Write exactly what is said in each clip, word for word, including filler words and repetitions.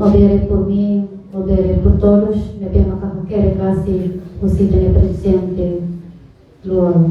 Obrigada por mim, obrigada por todos, ne'ebé maka hakerek rasik husi ita-nia prezidente Lú-Olo.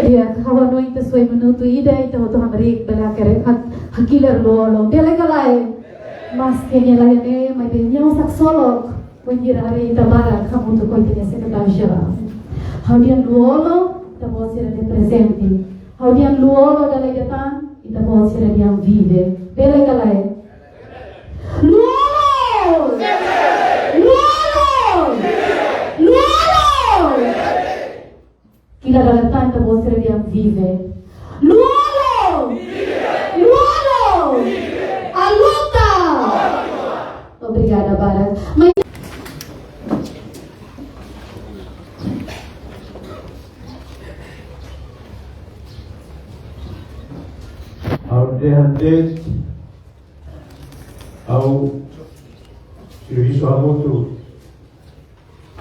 Di'ak, ha'u hanoin ita soe minutu ida, ita hotu hamriik bele hakerek hak, hakilar Lú-Olo. Bele ka lae? Maske nia la iha ne'e, maibé nia sak solok. Wainhira haree ita barak hamutuk ho ita-nia sekretáriu jerál. Ha'u dehan Lú-Olo, ita-boot sira-nia prezidente. Ha'u dehan Lú-Olo dala ida tan, ita-boot sira dehan vive. Bele ka lae? Lú-Olo! Lú-Olo! Lú-Olo! Kilar dala ida tan, ita-boot sira dehan vive. Lú-Olo! Lú-Olo! A luta! Obrigada barak. Mai- Ha'u dehan de'it, ha'u servisu hamutuk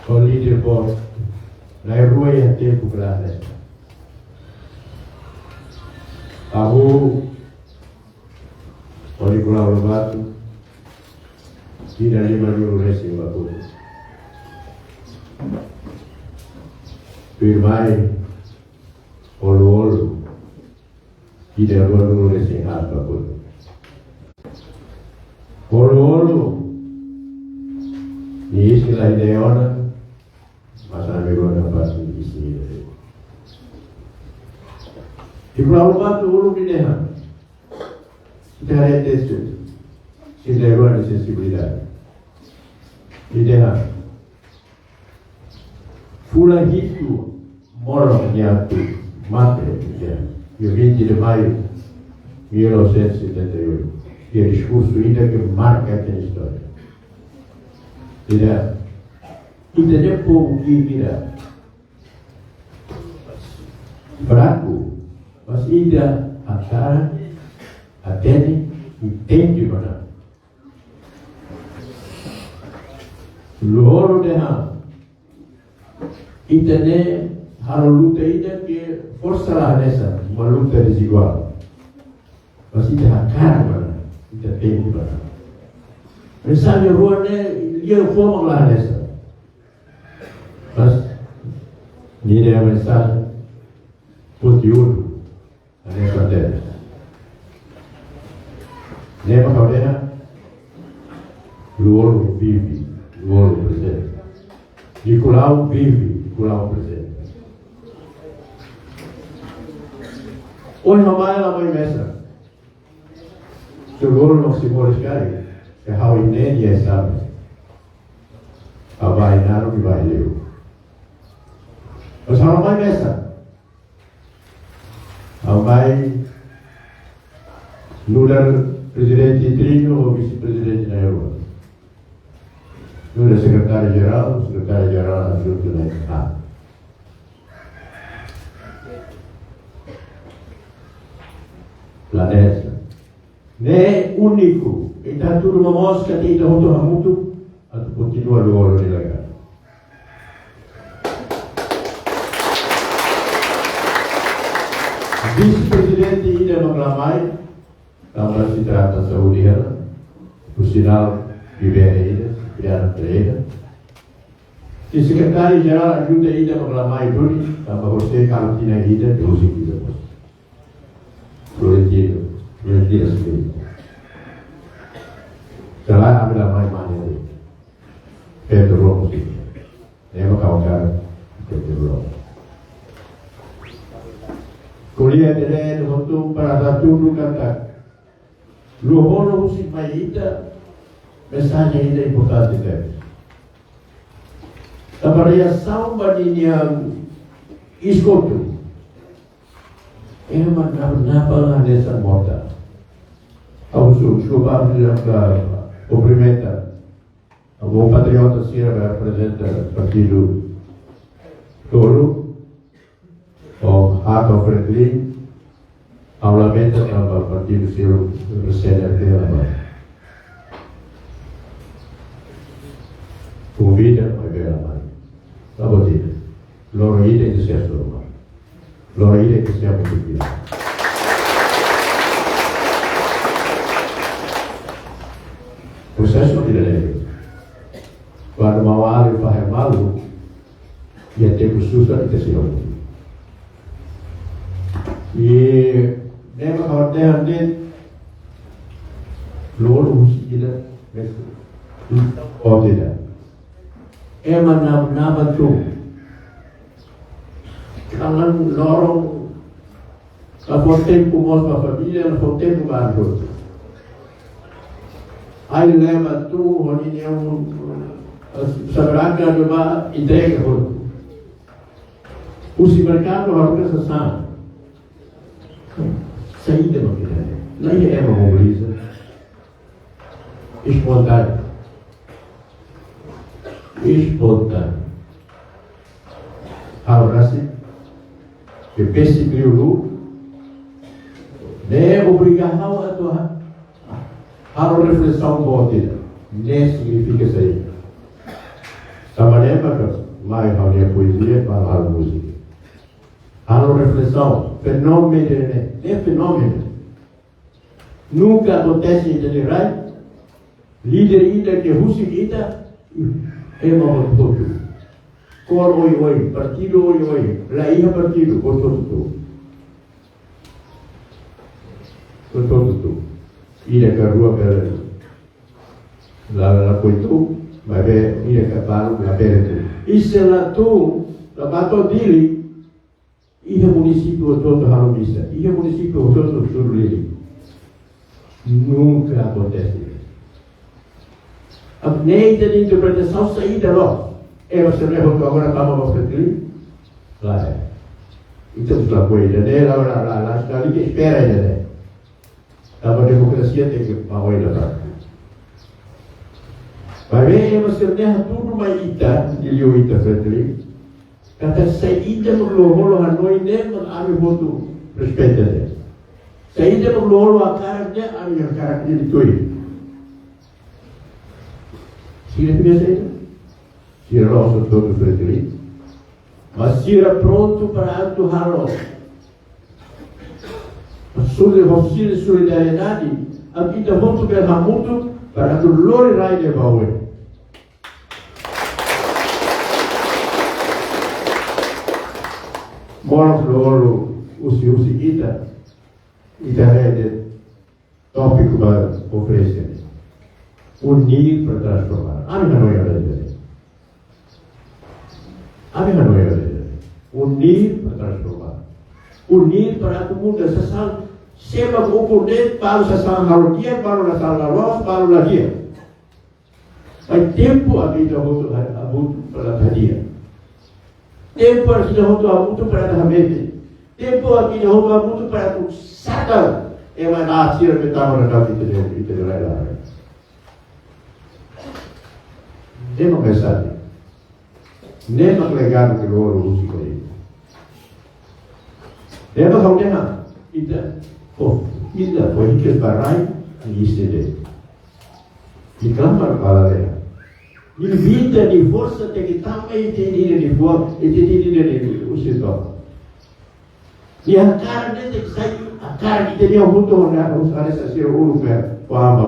ho líder boot na'in-rua iha tempu klaran. Ha'u ho Nicolau Lobato, tinan lima-nulu-resin-balu. Tuirmai ho Lú-Olo, Ida rua nulu resin haat ba kotuk. Olo-olo. Nia isin la iha ona, mas ami rua ne'e parte isin ida. Iha Pulau Uluwatu uluk nia dehan. Ita haree testu. Sira rua ne'e sensibilidade. Nia dehan. Fulan hitu Morro nia atu mate, ya. Dia vinte de maio mil novecentos e setenta e oito. Iha diskursu ida ke marka ita-nia istória. Ida, ita-nia povu kira fraku, mas ita hakarak, hatene, entende mana. Loro dehan. Ita ne'e halo luta ida ke forsa la hanesan, uma luta desigual. Mas ita hakarak mana, ita tenke mana. Mensajen rua ne'e, lia fó mak la hanesan. Mas, nia dehan mensajen, konteúdu. Hanesan de'it. Ne'e mak ha'u dehan, Lú-Olo vive, Lú-Olo prezente. Nicolau vive, Nicolau prezente. Ohin ha'u mai la mai mesak. Lú-Olo no simbolis kari, ke ha'u iha ne'e nia sabe. Ha'u bá iha naruk, bá iha liur. Mas ha'u mai mesak. Ha'u mai nu'udar prezidente interinu ou vise-prezidente na'in-rua. Nu'udar sekretáriu-jerál, sekretáriu-jerál adjuntu na'in-haat. La hanesan. Ne'e úniku. Ita hatudu momoos katak ita hotu hamutuk atu kontinua Lú-Olo nia legadu. Vise-prezidente ida mak la mai, tanba se trata saúde hela, por sinál, bebé ida, criança ida. I sekretáriu-jerál adjuntu ida mak la mai duni, tanba hosi karantina ida, doze dias depois. Florentino, Florentino Smith. Selae ami la mai mane de'it. Pedro Ramos. Ne'e mak ha'u hakarak Pedro Ramos. Ko'alia ida-ne'e hotu para ita hatudu katak Lú-Olo husik mai ita, mensajen ida importante tebes. Tanba reasaun ba ninia iis-kotuk. Ema naba-naba hanesan mota. Ha'u husu, husu ba, husu ba, kumprimenta. Ha'u patriota sira ke reprezenta partidu tolu. Ho Hato Franklin, ha'u lamenta tanba partidu sira C N R T la mai. Konvida, maibé la mai. Tanba ida. Loron ida ita sei hasoru mai. Loron ida ita sei hamutuk. Prosesu ida-ne'e. Kuandu maun-alin fahe malu, iha tempu susar ita sei hamutuk. I ne'e mak ha'u dehan de'it, Lú-Olo husik ita, mes, o ida. Ema naba-naba tun. Kalan loron, la fó tempu mós ba família, la fó tempu ba ajuda. Ai leba tun, ho ninia, sabraka, ba entrega hotu. Husi merkadu haruka sasán. Saida mak ita. La iha ema mobiliza. Espontániu. Espontániu. Ha'u rasik, ke besik liu, ne'e obriga ha'u atu ha-, halo reflesaun boot ida. Ne'e signifika saida? Tanba ne'e maka mai ha'u-nia poezia, ba halo múzika. Halo reflesaun, fenómenu ne'e, ne'e fenómenu. Nunka akontese iha ita-nia rai, líder ida ke husik ita, ema hotu-hotu. Kór oioin, partidu oioin, la iha partidu, hotu-hotu. Tutu, tutu. Ida ka rua bele. La, la, la, koi tu, maibé ida ka balu la bele tu. I se la tu, la ba to'o Dili, iha munisípiu hotu-hotu halo misa, iha munisípiu hotu-hotu suru lili. Nunka akontese. Ami-nia interpretasaun saida loos? Ema sira-ne'e hotu agora tama ba Fretilin? Lae. Entaun, la koi ida-ne'e, la, la, la, la, la, la, espera ida-ne'e. Tanba demokrasia tenke ba oin ida tan. Maibé ema sira-ne'e hatudu mai ita, liuliu ita Fretilin, katak saida mak loro-loron hanoin ne'e mak ami hotu respeita de'it. Saida mak loro-loron hakarak ne'e ami hakarak de'it tuir. Signifika saida? Sira la'ós hotu-hotu Fretilin. Mas sira prontu para atu halo. Mas suli ho sira solidariedade, atu ita hotu bele hamutuk para atu lori rai ne'e ba oin. Molok loro husi-husi ita, ita haree de'it tópiku ba konferénsia. Unir para transformar. Ami hanoin ida-ne'e. Ami hanoin ida-ne'e. Unir para transformar. Unir para atu muda. Sasán, sé mak ukun de'it, balu sasán halo di'ak, balu sasán la loos, balu la di'ak. Maibé tempu ami ida hotu ha-, hamutuk para hadi'a. Tempu ami ida hotu hamutuk para hamete. Tempu ami ida hotu hamutuk para atu saka ema sira ne'ebé tama ona ita-nia, ita-nia rai-laran. Ne'e mak mensajen. Ne'e mak legadu ke loro husi koi. Ne'e mak ha'u dehan, ita, oh, ita, oh, ita ba rai, ni sede. Ni klamar ba lalehan. Ni vida, ni forsa, tenke tama iha ita-nia, ita-nia, ita-nia, husi to'o. Nia hakarak ne'e tenke sai, hakarak ita-nia hotu ona, haree saida sira uluk ne'e, paham.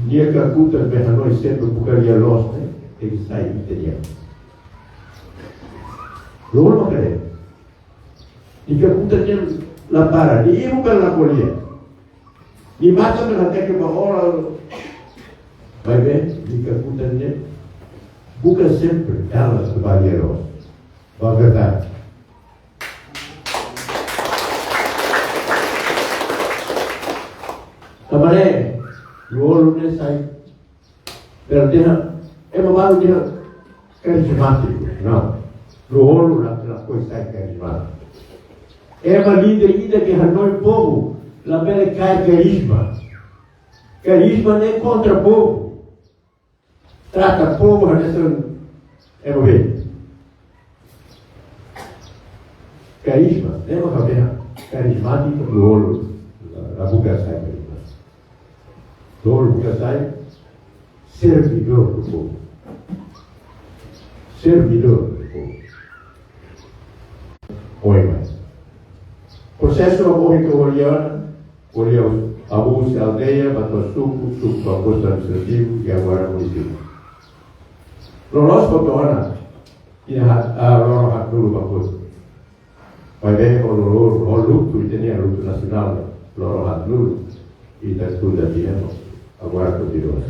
Nia kakutak be hanoin sempre buka lia loos ne'e, tenke sai ita-nia. Loro mak ne'e. Nia kakutak ne'e la para, nia ibu bele la ko'alia. Nia matan bele hateke ba oral. Maibé, nia kakutak ne'e, buka sempre dalan atu ba lia loos. Ba verdade. Tanba ne'e, loro-loron ne'e sai. Pero dehan, ema balu dehan karizmátiku. Não. Loro-loron la, la koi sai karizmátiku. Ema líder ida ke hanoin povu, la bele kaer karizma. Karizma ne'e kontra povu. Trata povu hanesan ema bee. Karizma, ne'e mak ha'u dehan, karizmátiku loro-loron la, la buka sai karizma. Loro-loron buka sai servidór do povu. Servidór do povu. Oin mai. Prosesu mak ohin ke ko'alia, ko'alia hahú husi aldeia, ba to'o suku, suku ba postu administrativu, i agora munisípiu. Loloos hotu ona, ita ha-, ah, loro haat-nulu ba kotuk. Maibé ho loro, ho lutu, ita-nia lutu nasionál, loro haat-nulu, ita estuda tiha, agora kontinua.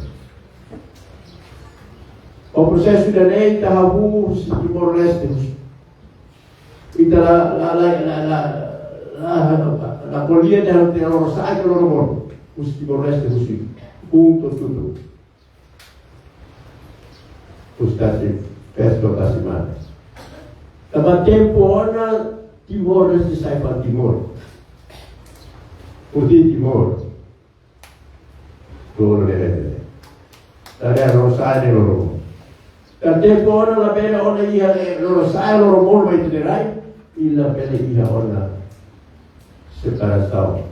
Ho prosesu ida-ne'e, ita hahú husi Timor-Leste, husi ita la, la, la ko'alia dehan lorosa'e ka loromonu. Husi Timor-Leste, husi Puno to'o Tutu. Husi Tasi, Feto, Tasimana. Tanba tempu ona Timor-Leste sai fali Timor. Husi Timor. Loro lehele. Tare lorosa'e, loromonu. Tanba tempu ona labele ona iha, eh, lorosa'e, loromonu ba ita-nia rai, i labele iha ona separasaun.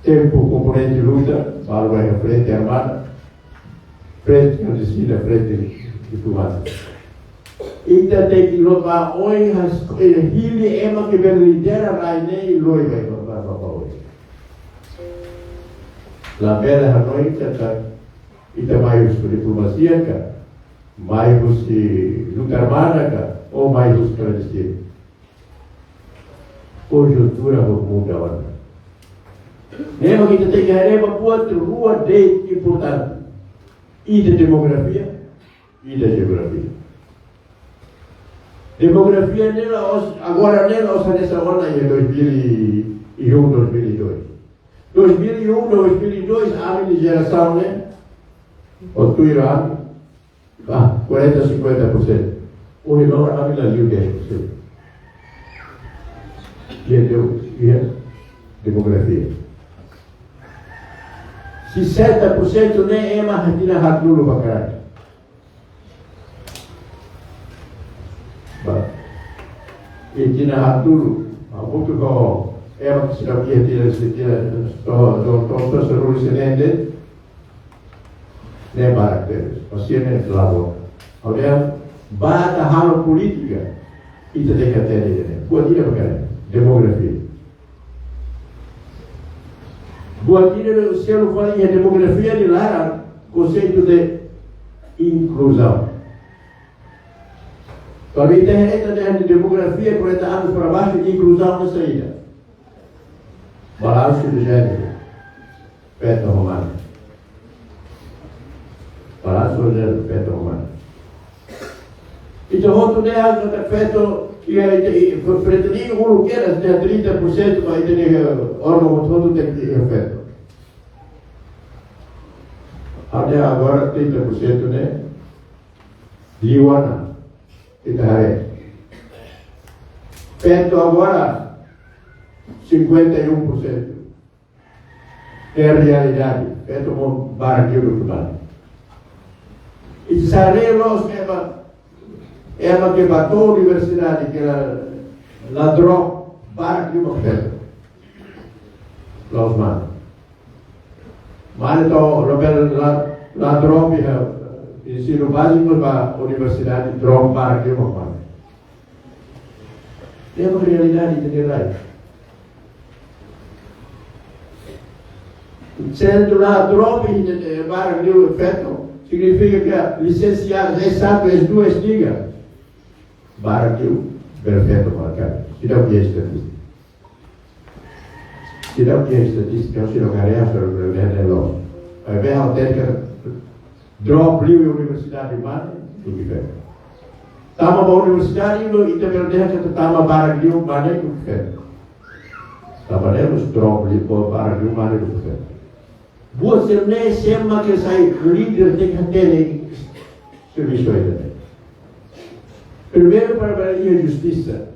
Tempu komponente luta, balu ba iha frente armada, frente klandestina, frente diplomátika. Ita tenke lori ba oin, hili ema ke bele lidera rai ne'e, i lori ba, ba, ba, ba, ba oin. Labele hanoin katak ita mai husi diplomasia ka, mai husi luta armada ka, ou mai husi klandestina. Konjuntura muda ona. Ne'e mak ita tenke haree ba buat rua de'it importante. Ida demografia, ida jeografia. Demografia ne'e la'ós, agora ne'e la'ós hanesan ona iha dois mil e um, dois mil e dois. Dois mil e um, dois mil e dois, ami-nia jerasaun ne'e, o tuiran, ah, quarenta, cinquenta por cento. Ohin loron ami la liu dez por cento. Iha de, iha demografia. Sessenta por cento ne'e ema tinan haat-nulu ba kraik. Ba. I tinan haat-nulu. Hamutuk ho ema ke sira iha tinan, sira tinan, to, to, to, to, seru senende. Ne'e barak tebes. Maibé ne'e labo. Agora, ba ita halo polítika, ita tenke hatene ne'e. Buat ida bakarak. Demografia. Buat ida ne'ebé selu fali iha demografia nia laran, konseitu de inkluzaun. Kuandu ita haree ita-nia demografia, quarenta anos para baixo, inkluzaun ne'e saida? Balansu de jéneru. Feto ho mane. Balansu de jéneru, feto ho mane. Ita hotu dehan katak feto, iha, iha, iha, feto nia uluk kedas, iha trinta por cento, maibé ita-nia órgaun hotu-hotu tenke iha feto. Até agora, trinta por cento ne'e liu ona. Ita haree. Feto agora, cinquenta e um por cento. É realidade. Feto mós barak liu duké mane. Ita haree loos ema, ema ke bá to'o universidade, ke la, la drop, barak liu mak feto. Loos mane. Mane to'o labele la, la drop iha ensinu báziku ba universidade, drop barak liu mak mane. Ne'e mak realidade ita-nia rai. Se la drop iha, eh, barak liu feto, signifika ke lisensiadu, S satu, S dua, S tiga, barak liu bele feto markadu. Seidauk iha estatístika. Seidauk iha estatístika, seidauk haree, seidauk haree loos. Maibé ha'u hatene katak drop liu iha universidade mane duké feto. Tama ba universidade, no ita bele dehan katak tama barak liu mane duké feto. Tama ne'e mós drop liu, barak liu mane duké feto. Buat sira-ne'e sé mak ke sai líder tenke hatene servisu ida-ne'e. Primeiru, para bele iha justisa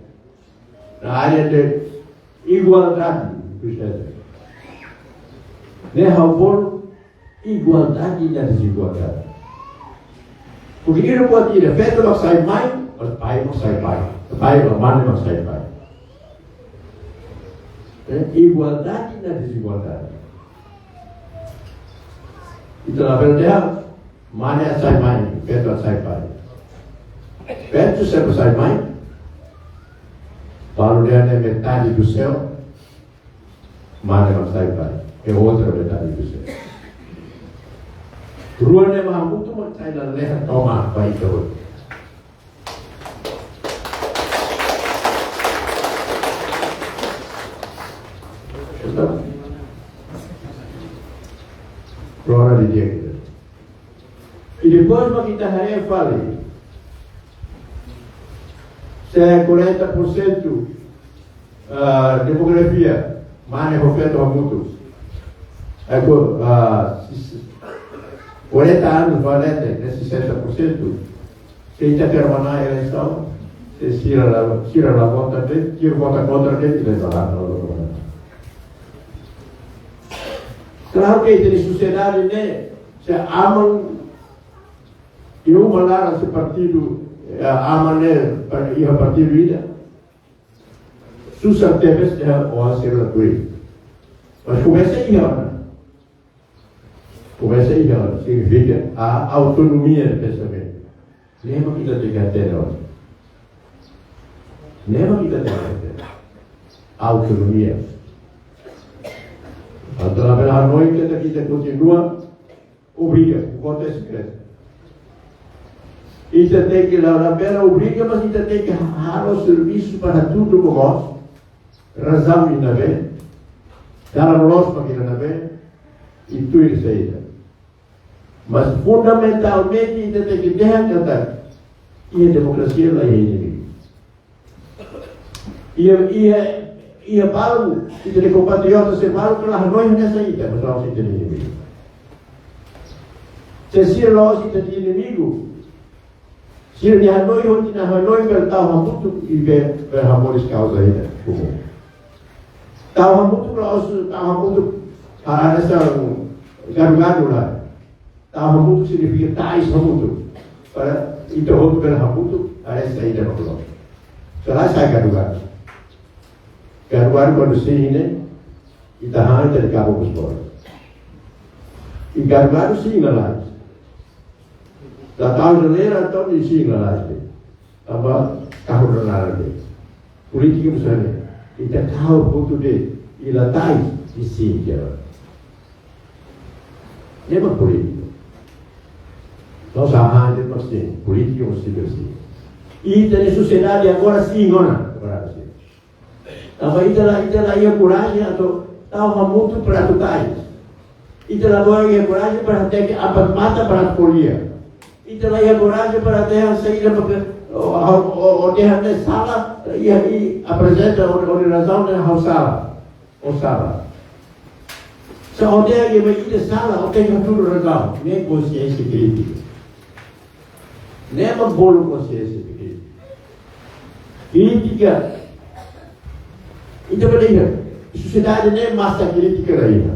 na área de igualdade, justisa. Ne'e ha'u bolu igualdade na dezigualdade. Porque ita buat ida, feto mak sai mãe, mas pai mak sai pai. Pai mak, mane mak sai pai. Eh, igualdade na dezigualdade. Ita labele dehan, mane sai mãe, feto sai pai. Feto sempre sai mãe. Balu dehan ne'e metade do céu. Mane mak sai pai. É outra metade do céu. Rua ne'e mak hamutuk mak sai lalehan tomak ba ita hotu. Entaun, rona didi'ak ida. I depois mak ita haree fali. Se quarenta por cento, ah, demografia, mane ho feto hamutuk. Agora, ah, se, se, quarenta anos ba leten, ne'e sessenta por cento. Se ita termina eleisaun, se sira la, sira la vota de'it, sira vota kontra de'it, ita la, la, la, la. Klaru ke ita-nia sosiedade ne'e, se aman, iha uma laran se partidu, eh, aman ne'e, pa-, iha partidu ida. Susar tebes dehan oan sira la tuir. Mas komesa iha ona. Komesa iha ona, signifika a autonomia de pensamentu. Ne'e mak ita tenke hatene ona. Ne'e mak ita tenke hatene. Autonomia. Entaun, labele hanoin katak ita kontinua obriga, vota é sekretu. Ita tenke la, labele obriga, mas ita tenke halo servisu para hatudu mós. razaun iha ne'ebé, dalan loos mak iha ne'ebé, i tuir saida. Mas fundamentalmente ita tenke dehan katak iha demokrasia la iha inimigu. Iha, iha, iha balu, ita-nia kompatriota sira balu la hanoin hanesan ita, mas la'ós ita-nia inimigu. Se sira la'ós ita-nia inimigu, sira-nia hanoin ho ita-nia hanoin bele tau hamutuk i be-, bele hamoris kauza ida komún. Tau hamutuk la'ós tau hamutuk hanesan gadu-gadu lae. Tau hamutuk signifika tais hamutuk. Para ita hotu bele hamutuk, hanesan ida mak loos. Selae sai gadu-gadu. Gadu-gadu kuandu sei ne'e, ita han ita-nia kabu bos bola. I gadu-gadu sei lalais. Ita tau jeleira, entaun sei lalais de'it. Tanba kahur laran de'it. Polítika mós hanesan ne'e. Ita kahur hotu de'it, i la tais, i sei jera. Ne'e mak polítika. La'ós hahán de'it mak sei, polítika mós sei, sei. Ita-nia sosiedade agora sei ona, agora sei. Tanba ita la, ita la iha korajen atu tau hamutuk para atu tais. Ita la iha korajen para tenke abat mata para atu ko'alia. Ita la iha korajen para dehan saida mak, o, o, o, o dehan ne'e sala, i, i aprezenta o, o razaun ne'e ha'u sala. O sala. Se o dehan ema ida sala, o tenke hatudu razaun. Ne'e konsiénsia krítika. Ne'e mak bolu konsiénsia krítika. Krítika. Ita bele iha. Sosiedade ne'e masa krítika la iha.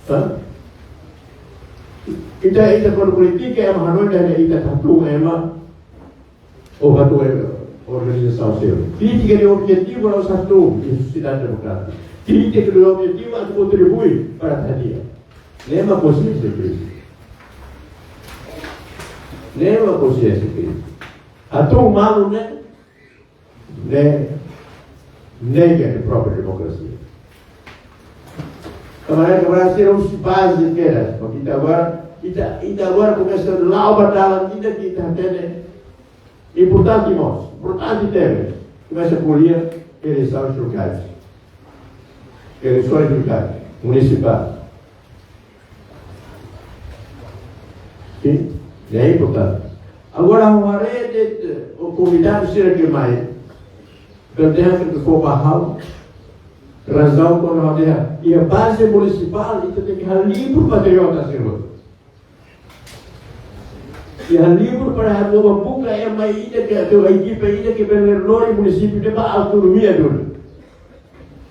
Hã? Ita, ita kuandu kritika ema hanoin dehan ita hatún ema, ou hatún ema, organizasaun seluk. Krítika nia objetivu la'ós hatún iha sosiedade demokrátika. Krítika nia objetivu atu kontribui para hadi'a. Ne'e mak konsiénsia krítika. Ne'e mak konsiénsia krítika. Hatún malu ne'e, ne'e, ne'e ke própria demokrasia. Kamarada, kamarada sira husi baze kedas, mak ita agora, ita, ita agora komesa la'o ba dalan ida ke ita hatene importante mós, importante tebes. Komesa ko'alia eleisoens lokais. Eleisoens lokais, munisipál. Sin, ne'e importante. Agora, ha'u haree de'it, o konvidadu sira ke mai, bele dehan katak fó ba ha'u razaun kuandu ha'u dehan, iha baze munisipál, ita tenke halibur patriota sira. Iha halibur para ha'u buka ema ida ke, atu ekipa ida ke bele lori munisípiu ne'e ba autonomia duni.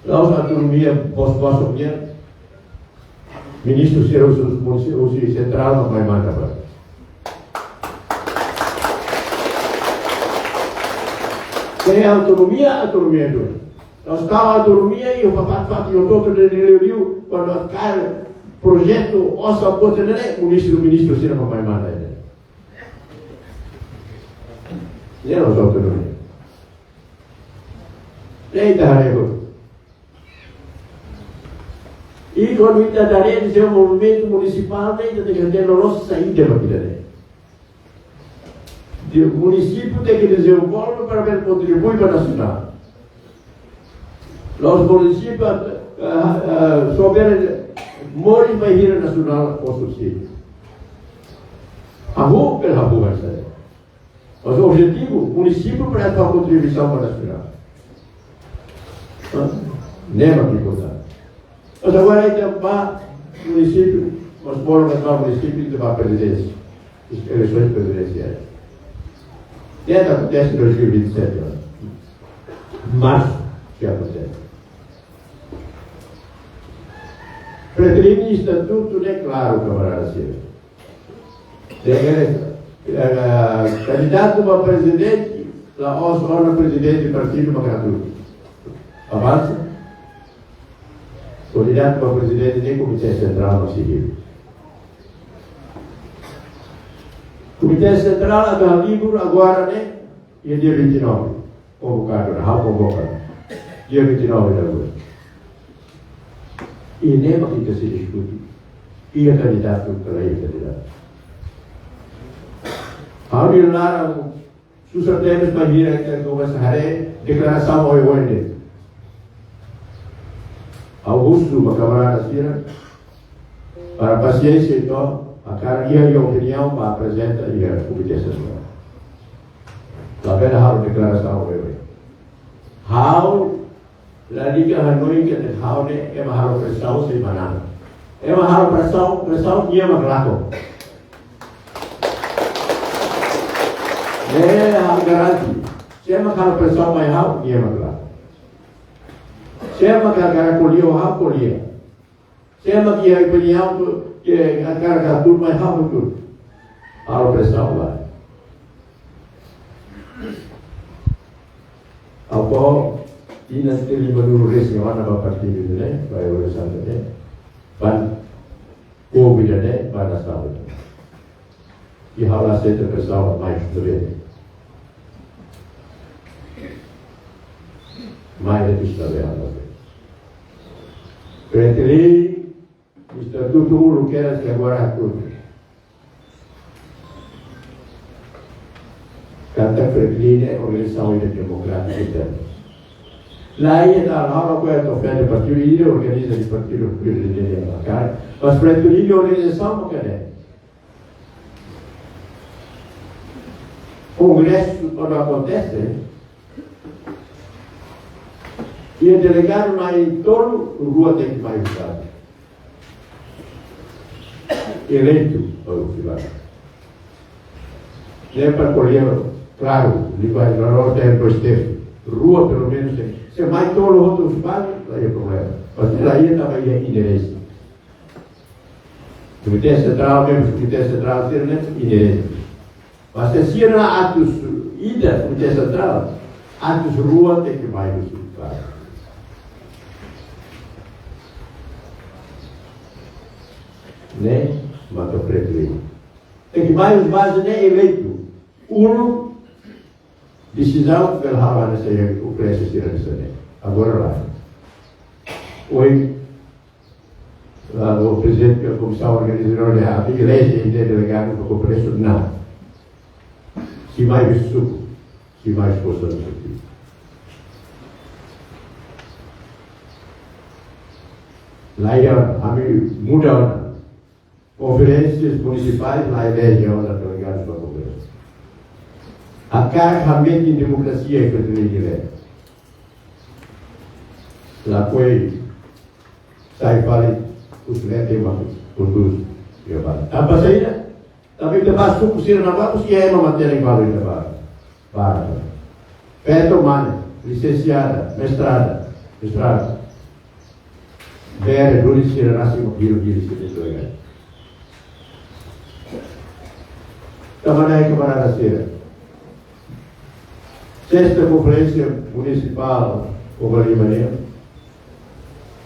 La'ós autonomia bos-bos nian. Ministru sira husi, husi, husi sentrál mak mai manda ba. Iha autonomia, autonomia duni. La'ós tau autonomia i fafatin-fatin hotu-hotu de'it liuliu, kuandu kaer projetu osan boot ne'e, ministru, ministru sira mak mai manda ne'e. Ne'e la'ós autonomia. Ne'e ita haree hotu. I kuandu ita haree dezenvolvimentu munisipál, ne'e ita tenke hatene loloos saida mak ita haree. De-, munisípiu tenke dezenvolve para bele kontribui ba nasionál. La'ós munisípiu, ah, ah, só bele moris bainhira nasionál fó subsídiu. Hahú bele hahú ba ida-ne'e. Mas objetivu, munisípiu para fó kontribuisaun ba nasionál. Hã? Ne'e mak importante. Mas agora ita ba munisípiu, mas bolu ita ba munisípiu, ita ba prezidénsia. Eleisoens prezidensiais. Ne'e ita akontese dois mil e vinte e sete, ó. Marsu, sei akontese. Preferimos estatutu ne'e klaru, kamarada sira. Dehan, eh, kandidatu ba prezidente, la'ós ona prezidente partidu mak atu avansa. Kandidatu ba prezidente ne'e Komité Sentrál mak sei hili. Komité Sentrál atu halibur agora ne'e, iha dia vinte e nove, konvokadu, ha'u konvoka. Dia vinte e nove de agosto. I ne'e mak ita sei diskute. Iha kandidatu ka la iha kandidatu. Ha'u-nia laran susar tebes bainhira ita komesa haree deklarasaun oioin de'it. Ha'u husu ba kamarada sira, para pasiénsia, entaun, hakarak iha opiniaun ba aprezenta iha Komité Sentrál. Labele halo deklarasaun oioin. Ha'u lalika hanoin katak ha'u ne'e ema halo presaun sei manán. Ema halo presaun, presaun nia mak lakon. Ne'e ha'u garante. Se ema halo presaun mai ha'u, nia mak lakon. Se ema hakarak ko'alia ho ha'u, ko'alia. Se ema iha opiniaun ke hakarak hatuur mai ha'u, hatuur. Halo presaun ba. Ha'u fó tinan tinan limanulu-resin-neen ona ba partidu ne'e, ba evolusaun ne'e. Ba kovid ne'e, ba nasaun. I ha'u la aseita presaun mai husi ne'ebé. Mai husi ne'ebé, ha'u la aseita. Fretilin, estatutu uluk kedas ke agora hatuur. Katak Fretilin ne'e organizasaun ida demokrátika ida. Lae, ita halo ko'alia atu ofende partidu, ida organiza de partidu, partidu de, de, de, de, mas Fretilin ne'e organizasaun mak ne'e. Kongresu kuandu akontese, iha delegadu na'in-tolu, rua tenke mai husi baze. Eleitu ba husi baze. Ne'e para ko'alia klaru, linguajen klaru, terus terus. Rua pelumenus, se, se mai tolu hotu husi baze, la iha problema. Mas la iha, tanba iha inerénsia. Komité Sentrál, membru Komité Sentrál sira ne'e inerénsia. Mas se sira atus ida Komité Sentrál, atus rua tenke mai husi baze. Ne'e, maka Fretilin. Tenke mai husi baze ne'e eleitu. Uluk desizaun bele halo hanesan iha Kongresu sira hanesan ne'e. Agora lae. Ohin, ah, o prezidente da komisaun organizadora da igreja e da delegadu ba Kongresu, não. Sei mai husi suku, sei mai husi povu sira. Lae, ami muda ona. Konferénsias munisipais la elege ona delegadus ba Kongresu. Hakarak hametin demokrasia iha Fretilin ne'e. Lakohi sai fali husi leten mak kondús iha baze. Tanba saida? Tanba ita bá suku sira ne'ebá, husi ema matenek balu ita bá. Para. Feto mane, lisensiada, mestrada, mestrada. Bere duni sira rasik mak biru-biru sira itu ya. Tanba ne'e kamarada sira. Sesta Konferénsia Munisipál Covalima ne'e.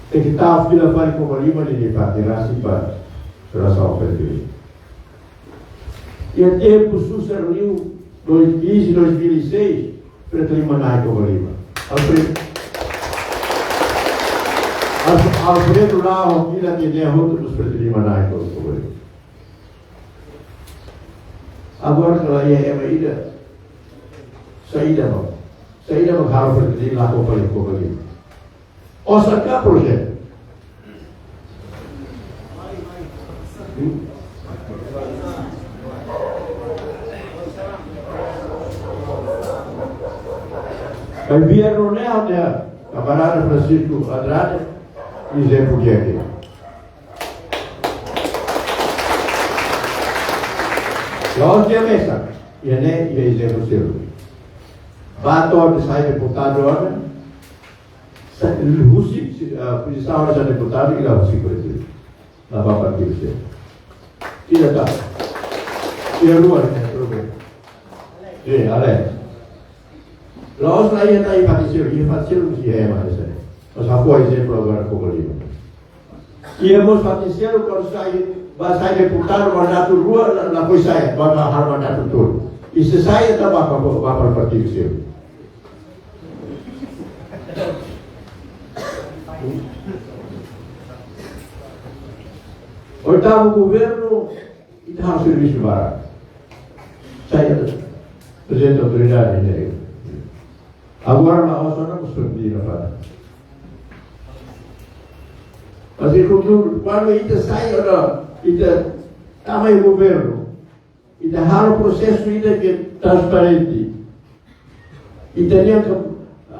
Tenke tau fila fali Covalima ne'e, nia parte rasik ba relasaun Fretilin. Iha tempu susar liu, dois, quinze, dois mil e seis, Fretilin manán Covalima. Alfredo, Alf-, Alfredo la ho fila ke dia hotu dos Fretilin manán Covalima. Agora kala iha ema ida, saida mak, saida mak halo Fretilin lakon fali Covalima. Osan ka projetu? Governu ne'e, kamarada Francisco Andrade, ezemplu di'ak. La'ós de'it mesak, iha ne'e, iha ezemplu seluk. Bá to'o sai deputadu ona, sa-, husi, si-, ah, pozisaun hanesan deputadu, nia la husi partidu. La bá partidu seluk. Ida tan. Ida rua, ne'e, problema. Eh, ale. La'ós la iha tan iha fatin seluk, iha fatin seluk mós iha ema hanesan ne'e. Mas ha'u fó ezemplu agora Covalima. Iha mós fatin seluk kuandu sai, bá sai deputadu mandatu rua, la, lakohi sai, bá, bá halo mandatu tolu. I se sai, ita bá, bá, bá, bá para partidu seluk. Oitavu governu, ita halo servisu barak. Sai prezidente autoridade ne'e. Agora la'ós ona, mós perdida para. Mas e kuandu, kuandu ita sai ona, ita tama iha governu, ita halo prosesu ida ke transparente. Ita-nia ka-,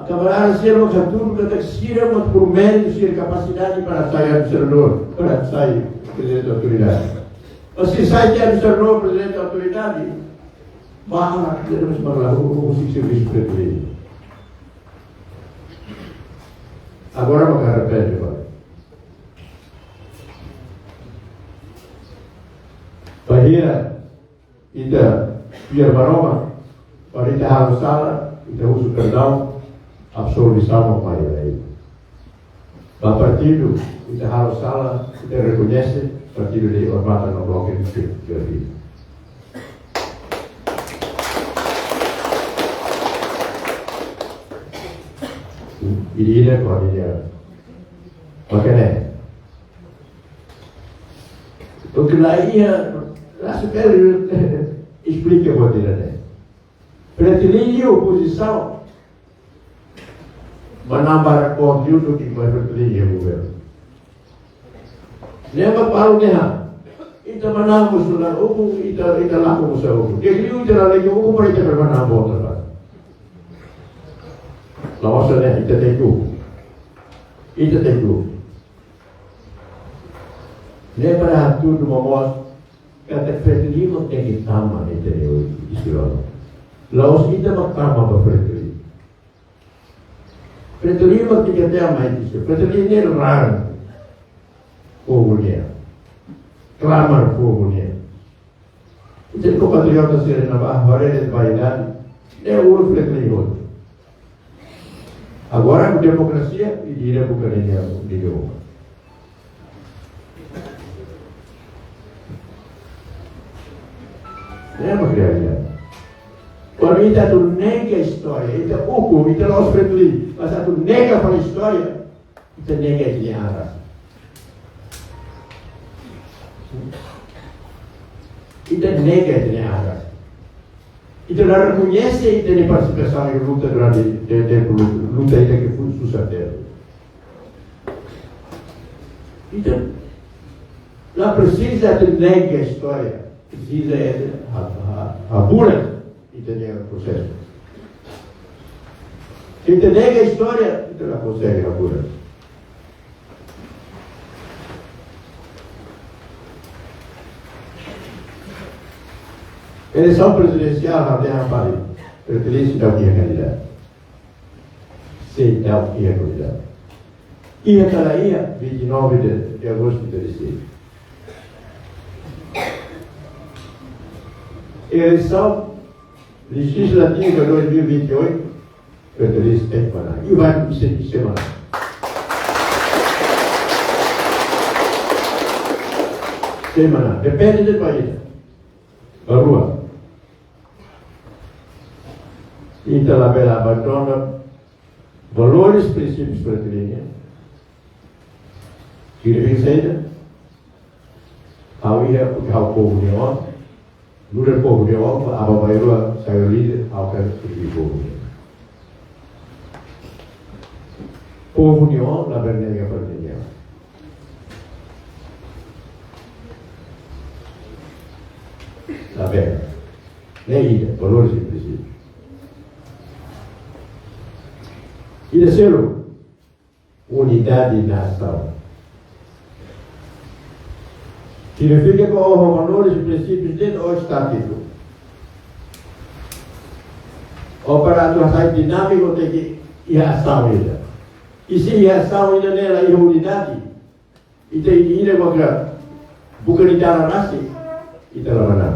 kamarada sira mak hatudu katak sira mak por méritu sira kapasidade para sai administradór, para sai prezidente autoridade. Mas se sai administradór, prezidente autoridade, barak, terus barak, o, o, o, o, o, o, agora mak arrepende, vai. Bahia, ita fiar ba Maromak, para ita halo sala, ita husu perdaun, absolvisaun mak mai ba ita. Ba partidu, ita halo sala, ita rekoñese, partidu de'it, matan no bloke, ita fiar. Ida-idak ho nia, makanya. Porque la iha, la se pode esplika buat ida-ne'e. Fretilin iha opozisaun, manán barak kór liu duké mak Fretilin iha governu. Ne'e mak balu ne'e ha. Ita manán husi laran ukun, ita, ita lakon husi ukun. Di'ak liu ita lalika ukun para ita bele manán boot ba. La'ós ne'e, ita tenke ukun. Ita tenke ukun. Ne'e para hatudu momoos katak Fretilin mak tenke tama ita-nia oin isin-lolon. La'ós ita mak tama ba Fretilin. Fretilin mak tenke tama ita isin. Fretilin ne'e raan povu nian. Klamar povu nian. Ita-nia kompatriota sira ne'ebé haree de'it vaidade, ne'e uluk Fretilin hotu. Agora ho demokrasia, ida-idak buka nia, nia idioma. Ne'e mak realidade. Kuandu ita atu nega istória, ita ukun, ita la'ós Fretilin, mas atu nega fali istória, ita nega ita-nia an rasik. Ita nega ita-nia an rasik. Ita la rekoñese ita-nia partisipasaun iha luta durante, de, de, luta ida ke foin susar tebes. Ita la presiza atu nega istória, presiza atu ha, ha, haburas ita-nia prosesu. Se ita nega istória, ita la konsege haburas. Eleisaun prezidensiál, ha'u dehan fali, Fretilin seidauk iha kandidatu. Seidauk iha kandidatu. Iha ka la iha, vinte e nove de, de agosto de dezembro. Eleisaun lejizlativa dois mil e vinte e oito, Fretilin tenke manán. I vai ser, ser manán. Ser manán. Depende de país. Ba rua. Ita labele abandona valores, prinsípius Fretilin nian. Signifika saida? Ha'u iha, ha'u povu nia oan. Nu'udar povu nia oan, aban-bainrua sai líder, ha'u hakarak serve povu nia oan. Povu nia oan, labele nega povu nia oan. Labele. Ne'e ida, valores e princípios. Ida seluk, unidade nasaun. Signifika katak valores e princípios de'it estátiku. Ou para atu sai dinámiku tenke iha asaun ida. I se iha asaun ida ne'e la iha unidade, ita ida-idak mak buka nia dalan rasik, ita la manán.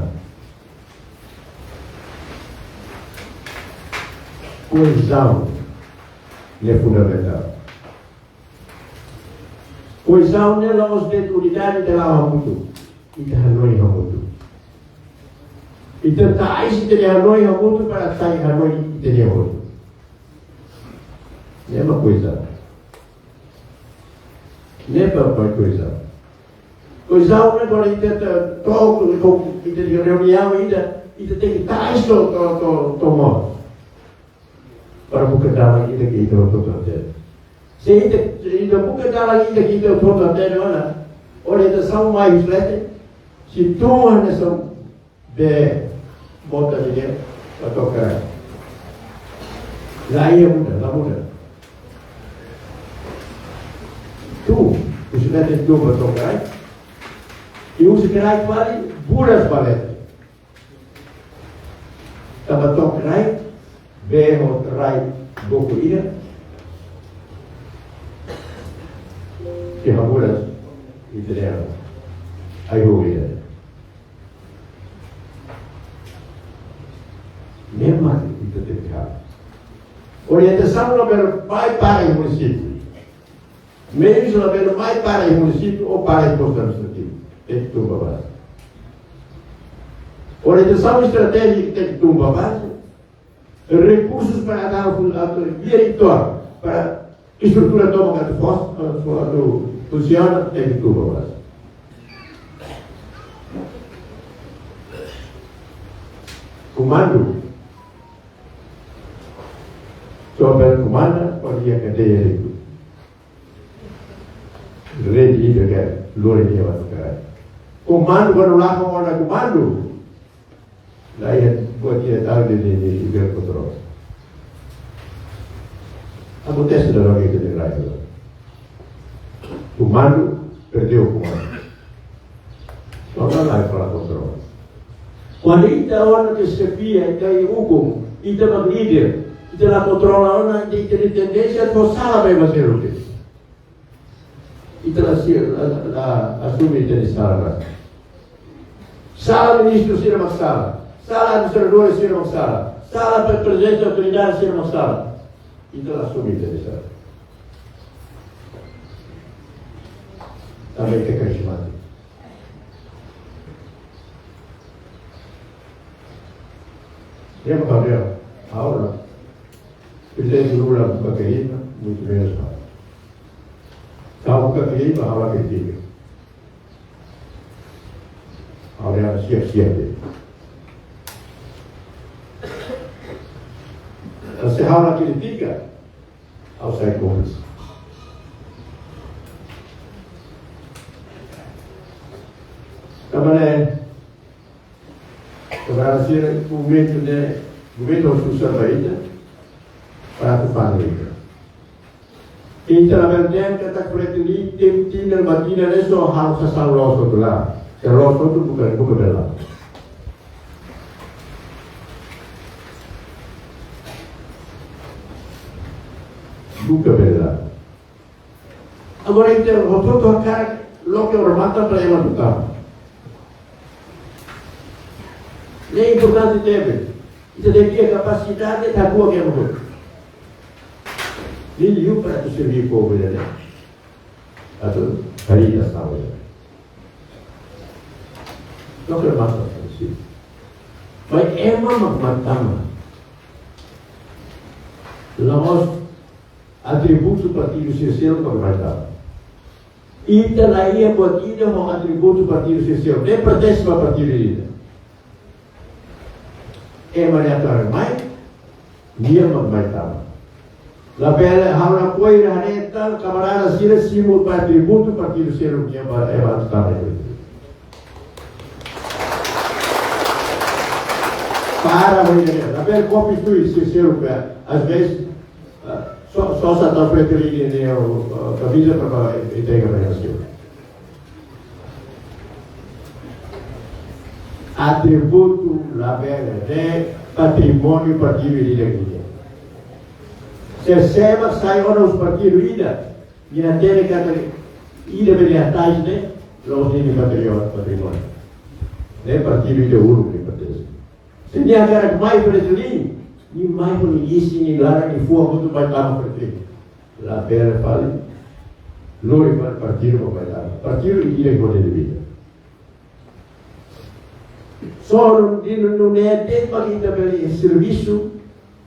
Koezaun ne'e fundamentál. Koezaun ne'e la'ós de'it unidade ita la'o hamutuk. Ita hanoin hamutuk. Ita tau ita-nia hanoin hamutuk para sai hanoin ita-nia hotu. Ne'e mak koezaun. Ne'e mak koezaun. Koezaun ne'e kuandu ita ta-, to'o, to'o, ita-nia reuniaun ida, ita tenke tau to'o, to'o, to'o, to'o moos. Para buka dalan ida ke ita hotu-hotu hatene. Se ita, se ita buka dalan ida ke ita hotu hatene ona, orientasaun mai husi leten, sei tun hanesan bee mota ida ba to'o kraik. La iha muda, la muda. Tun, husi leten tun ba to'o kraik. I husi kraik fali, buras ba leten. Tanba to'o kraik, bee ho rai bokur ida. Ke haburas ita-nia ai-hun ida. Memang ita tenke halo. Orientasaun labele mai para iha munisípiu. Meius labele mai para iha munisípiu ou para iha postu administrativu. Tenke tun ba baze. Orientasaun estratéjika tenke tun ba baze. Rekursus para atu, atu, diretór para estrutura tomak atu fos, atu, atu funsiona, tenke tun ba baze. Komandu. Só para komanda, para iha kadeia de rede ida ke lori nia ba to'o kraik. Komandu, kuandu lakon ona komandu, la iha buat ida tan de, de, de, de kontrola. Akontese dala ruma iha rai. Komandu, perdeu komandu. Só la iha para kontrola. Kuandu ita ona ke xefia, ita iha ukun, ita mak líder, ita la kontrola ona, ita, ita-nia tendénsia atu sala ba ema seluk. Ita la si, la, la, la asume ita-nia sala. Sala ministru sira mak sala. Sala administradór sira mak sala. Sala pe-, prezidente autoridade sira mak sala. Ita la asume ita-nia sala. Tanba ita karismátiku. Ema kadeia, ha'u la. Prezidente Lula buka keima, muito menos ha'u. Ha'u buka keima, ha'u la kritika. Ha'u la siap-siap de'it. Se ha'u la kritika, ha'u sai kómplixe. Tanba ne'e, kamarada sira, momentu ne'e, momentu susar ba ita, para atu fanu ita. Ita labele dehan katak Fretilin, tempu tinan ba tinan ne'e só halo sasán loos hotu lae. Se loos hotu buka, buka bele. Buka bele. Agora, ita hotu-hotu hakarak loke odamatan para ema atu tama. Ne'e importante tebes. Ita tenke iha kapasidade atu hako'ak ema hotu. Liuliu para atu serví povu ida-ne'e. Atu harii nasaun ida-ne'e. Loke odamatan, sin. Maibé ema mak mai tama. La'ós atributu partidu sira seluk mak mai tama. Ita la iha buat ida ho atributu partidu sira seluk. Ne'e pertense ba partidu ida. Ema ida atu mai, nia mak mai tama. Labele halo apoiu ida haree tan kamarada sira simu ba atributu partidu seluk nian ba ema atu tama. Para ho ida-ne'e, labele kopia tuir sira seluk be. Às vezes, ah, só, só sa ta Fretilin nia, ah, kamiza para, para entrega ba ema seluk. Atributu labele, ne'e patrimóniu partidu ida-idak nian. Se sé mak sai ona husi partidu ida, nia hatene katak ida bele atais ne'e, la'ós nia patriota, patrimóniu. Ne'e partidu ida uluk nia pertense. Se nia hakarak mai Fretilin, nia mai ho nia isin, nia laran, nia fuan hotu mai tama Fretilin. Labele fali, lori fali partidu ba mai tama. Partidu ida-idak ho nia debida. Só no, di, no, no, ne'e de'it mak ita bele servisu,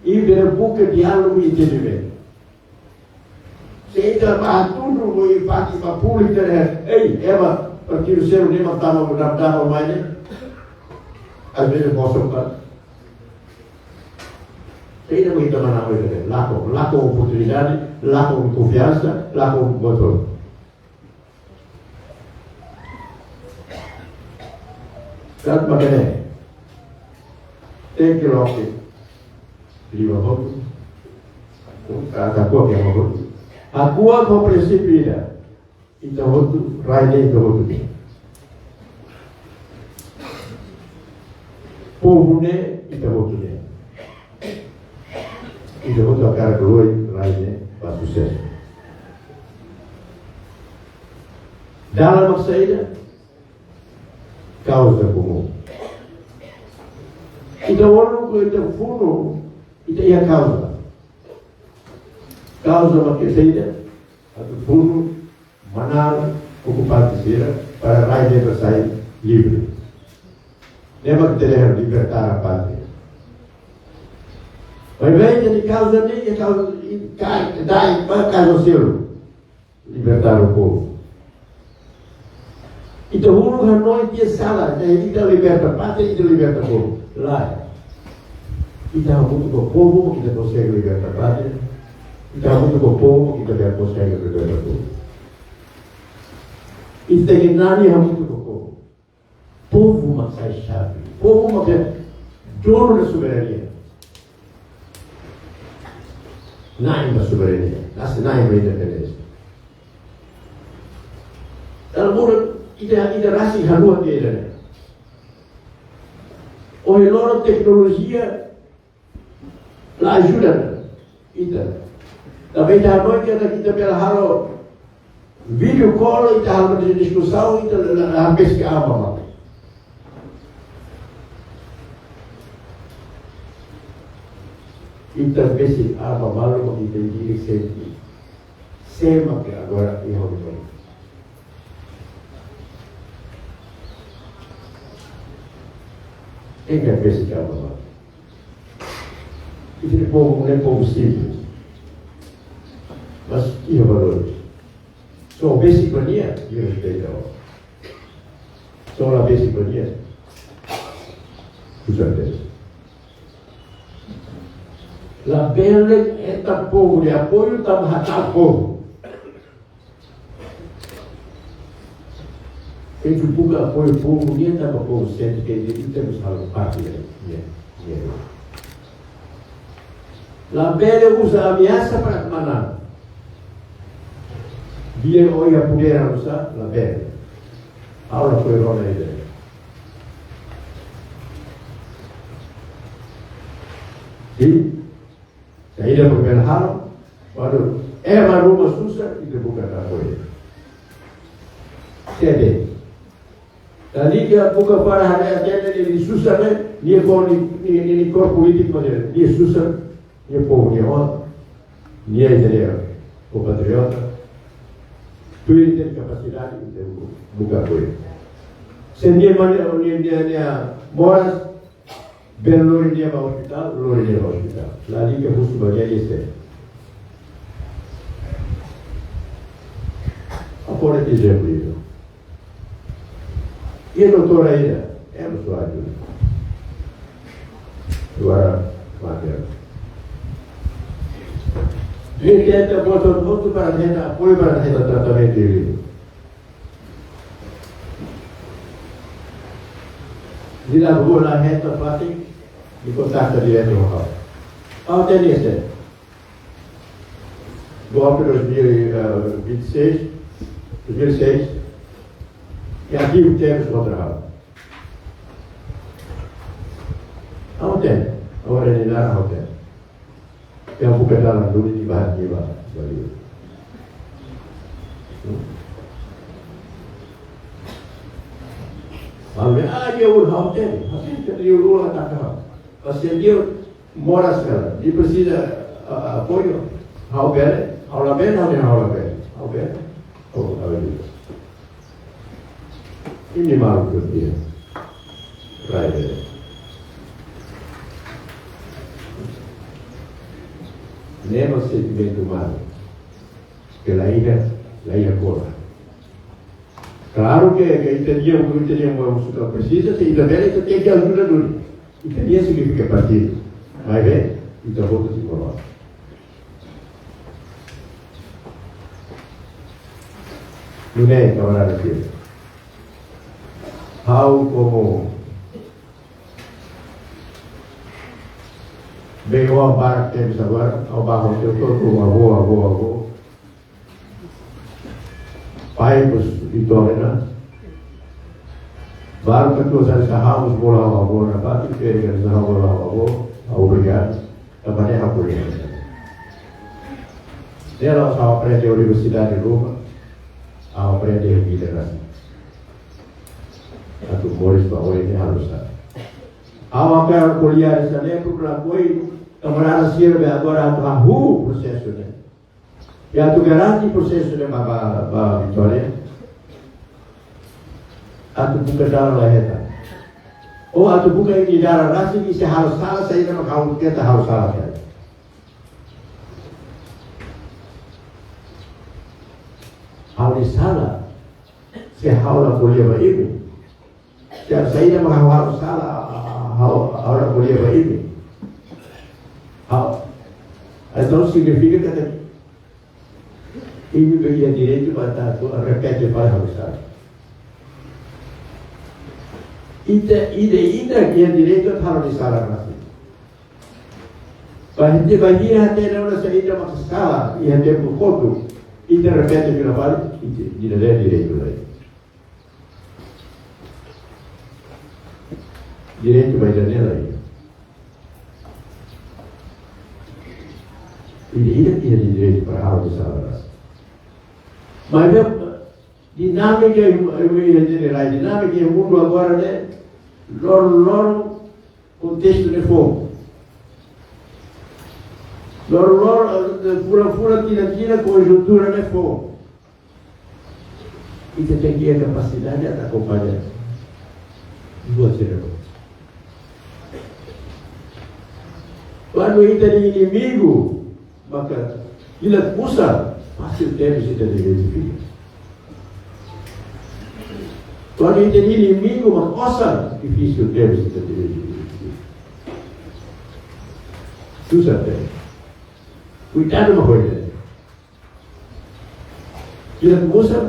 i bele buka diálogu i entendimentu. Se ita bá hatudu no i fati ba públiku dehan, ei, ema partidu seluk ne'e mak tama, mak tama mai ne'e. Às vezes bosok ba. Se ita mak ita manán, lakon, lakon oportunidade, Lakon konfiansa, lakon votu. Tanba ne'e, tenke loke liman hotu, ka, ka kuak iha hotu. Hakuak ho prinsípiu ida, ita hotu, rai ne'e ita hotu nian. Povu ne'e ita hotu nian. Ita hotu hakarak lori rai ne'e ba susesu. Dalan mak saida? Kauza komún. Ita uluk, ita funu, ita iha kauza. Kauza mak saida? Atu funu manán okupante sira para rai ne'e bele sai livre. Ne'e mak ita dehan libertar a pátria. Maibé ita-nia kauza ne'e, ita kauza, i, kai, dai, ba kauza seluk. Libertar o povu. Ita uluk hanoin tiha sala, ita, ita liberta pátria, ita liberta povu. Lae. Ita hamutuk ho povu, ita konsege liberta pátria. Ita hamutuk ho povu, ita bele konsege liberta povu. Ita tenke nani hamutuk ho povu. Povu mak sai xave. Povu mak é dono da soberania. Na'in ba soberania. Na'in, na'in ba independénsia. Entaun, ita, ita rasik haluha tiha ida-ne'e. Ohin loron teknolojia la ajuda ita. Tanba ita hanoin katak ita bele halo video call, ita halo diskusaun, ita la, la, la besik aban malu. Ita besik aban malu, ita diri sente. Sé mak agora iha horibain. Ita besik aban malu. Ita-nia povu ne'e povu simples. Mas iha valór. Só besik ba nia, nia respeita. Só la besik ba nia, susar de'it. Labele hetan povu nia apoiu tanba hata'uk povu. Tenke buka apoiu povu nian tanba povu sente katak ita mós halo parte nia, nia, nia. Labele uza ameasa para manán. Biar oia poder uza, labele. Ha'u lakohi rona ida-ne'e. Di, saida mak bele halo, kuandu ema ruma susar, ita buka apoiu. Sede. Lalika buka para haree hatene nia susar ne'e, nia fó nia, nia, nia, nia kór polítiku, mas nia susar, nia povu nia oan, nia ita-nia kompatriota. Tuir ita-nia kapasidade, ita buka apoiu. Se nia mane, nia, nia, nia moras, bele lori nia ba ospitál, lori nia ba ospitál. Lalika husu ba nia ese. Agora, ezemplu ida. Iha doutór ida, ema só ajuda. Agora, Madeira. Nia tenta buat hotu para hetan apoiu, para hetan tratamentu ida. Nia la rua, la hetan fatin, nia kontakta diretu ho ha'u. Ha'u hatene ese. Golpe dois mil e vinte e seis, dois mil e seis, nia ativu tebes kontra ha'u. Ha'u hatene, agora nia naran ha'u hatene. Iha buka dalan duni nia ba, nia ba, ba liu. Ha'u dehan, ah, nia uluk, ha'u hatene, ha'u hatene, nia uluk ataka ha'u. Mas nia moras hela, nia presiza, ah, apoiu. Ha'u bele, ha'u labele, ha'u dehan ha'u labele. Ha'u bele, ha'u, ha'u bele. Ida-ne'e mak ita-nia rai ne'e. Ne'e mak sentimentu umanu. Ke la iha, la iha kona. Klaru ke, ke ita-nia, ita-nia mak suka presiza, se ita bele, ita tenke ajuda duni. Ita-nia signifika partidu. Maibé, ita hotu sei kona. Nune'e, kamarada sira. Ha'u komu bei'oan barak tebes agora, ha'u bá hotu-hotu, avó, avó, avó. Pai mós uitoan ona. Baru katuas sira ha'u mós bolu ha'u avó, na parte ke sira ha'u bolu ha'u avó, ha'u obrigadu. Tanba ne'e ha'u ko'alia. Ne'e la'ós ha'u aprende universidade ruma, ha'u aprende iha vida rasik. Atu moris ba oin ne'e halo sá. Ha'u hakarak ko'alia hanesan ne'e, porque lakohi kamarada sira be agora atu hahú prosesu ne'e. I atu garante prosesu ne'e ba, ba, ba vitória. Atu buka dalan la hetan. Ou atu buka imi-nia dalan rasik, i se halo sala saida mak ha'u keta halo sala saida. Ha'u-nia sala, se ha'u la ko'alia ba imi. Se saida mak ha'u halo sala, ha'u, ha'u la ko'alia ba imi. Ha'u, entaun signifika katak imi be iha direitu ba atu repete fali ha'u-nia sala. Ita, ida-idak iha direitu atu halo nia sala rasik. Ba ita, ba ita hatene ona saida mak sala iha tempu kotuk, ita repete fila fali, ita, ita-nia direitu lai. Direitu ba ita-nia lai. Ida-idak iha direitu para halo nia sala rasik. Maibé dinámika iha, iha, iha rai, dinámika iha mundu agora ne'e, loron-loron kontestu ne'e foun. Loron-loron, eh, fulan-fulan, tinan-tinan, konjuntura ne'e foun. Ita tenke iha kapasidade atu akompaña buat sira-ne'e. Kuandu ita-nia inimigu maka kilat kusar, fasil tebes ita identifika. Kuandu ita-nia inimigu mak osan, difisil tebes ita identifika. Susar tebes. Kuidadu mak ho ida-ne'e. Kilat kusar,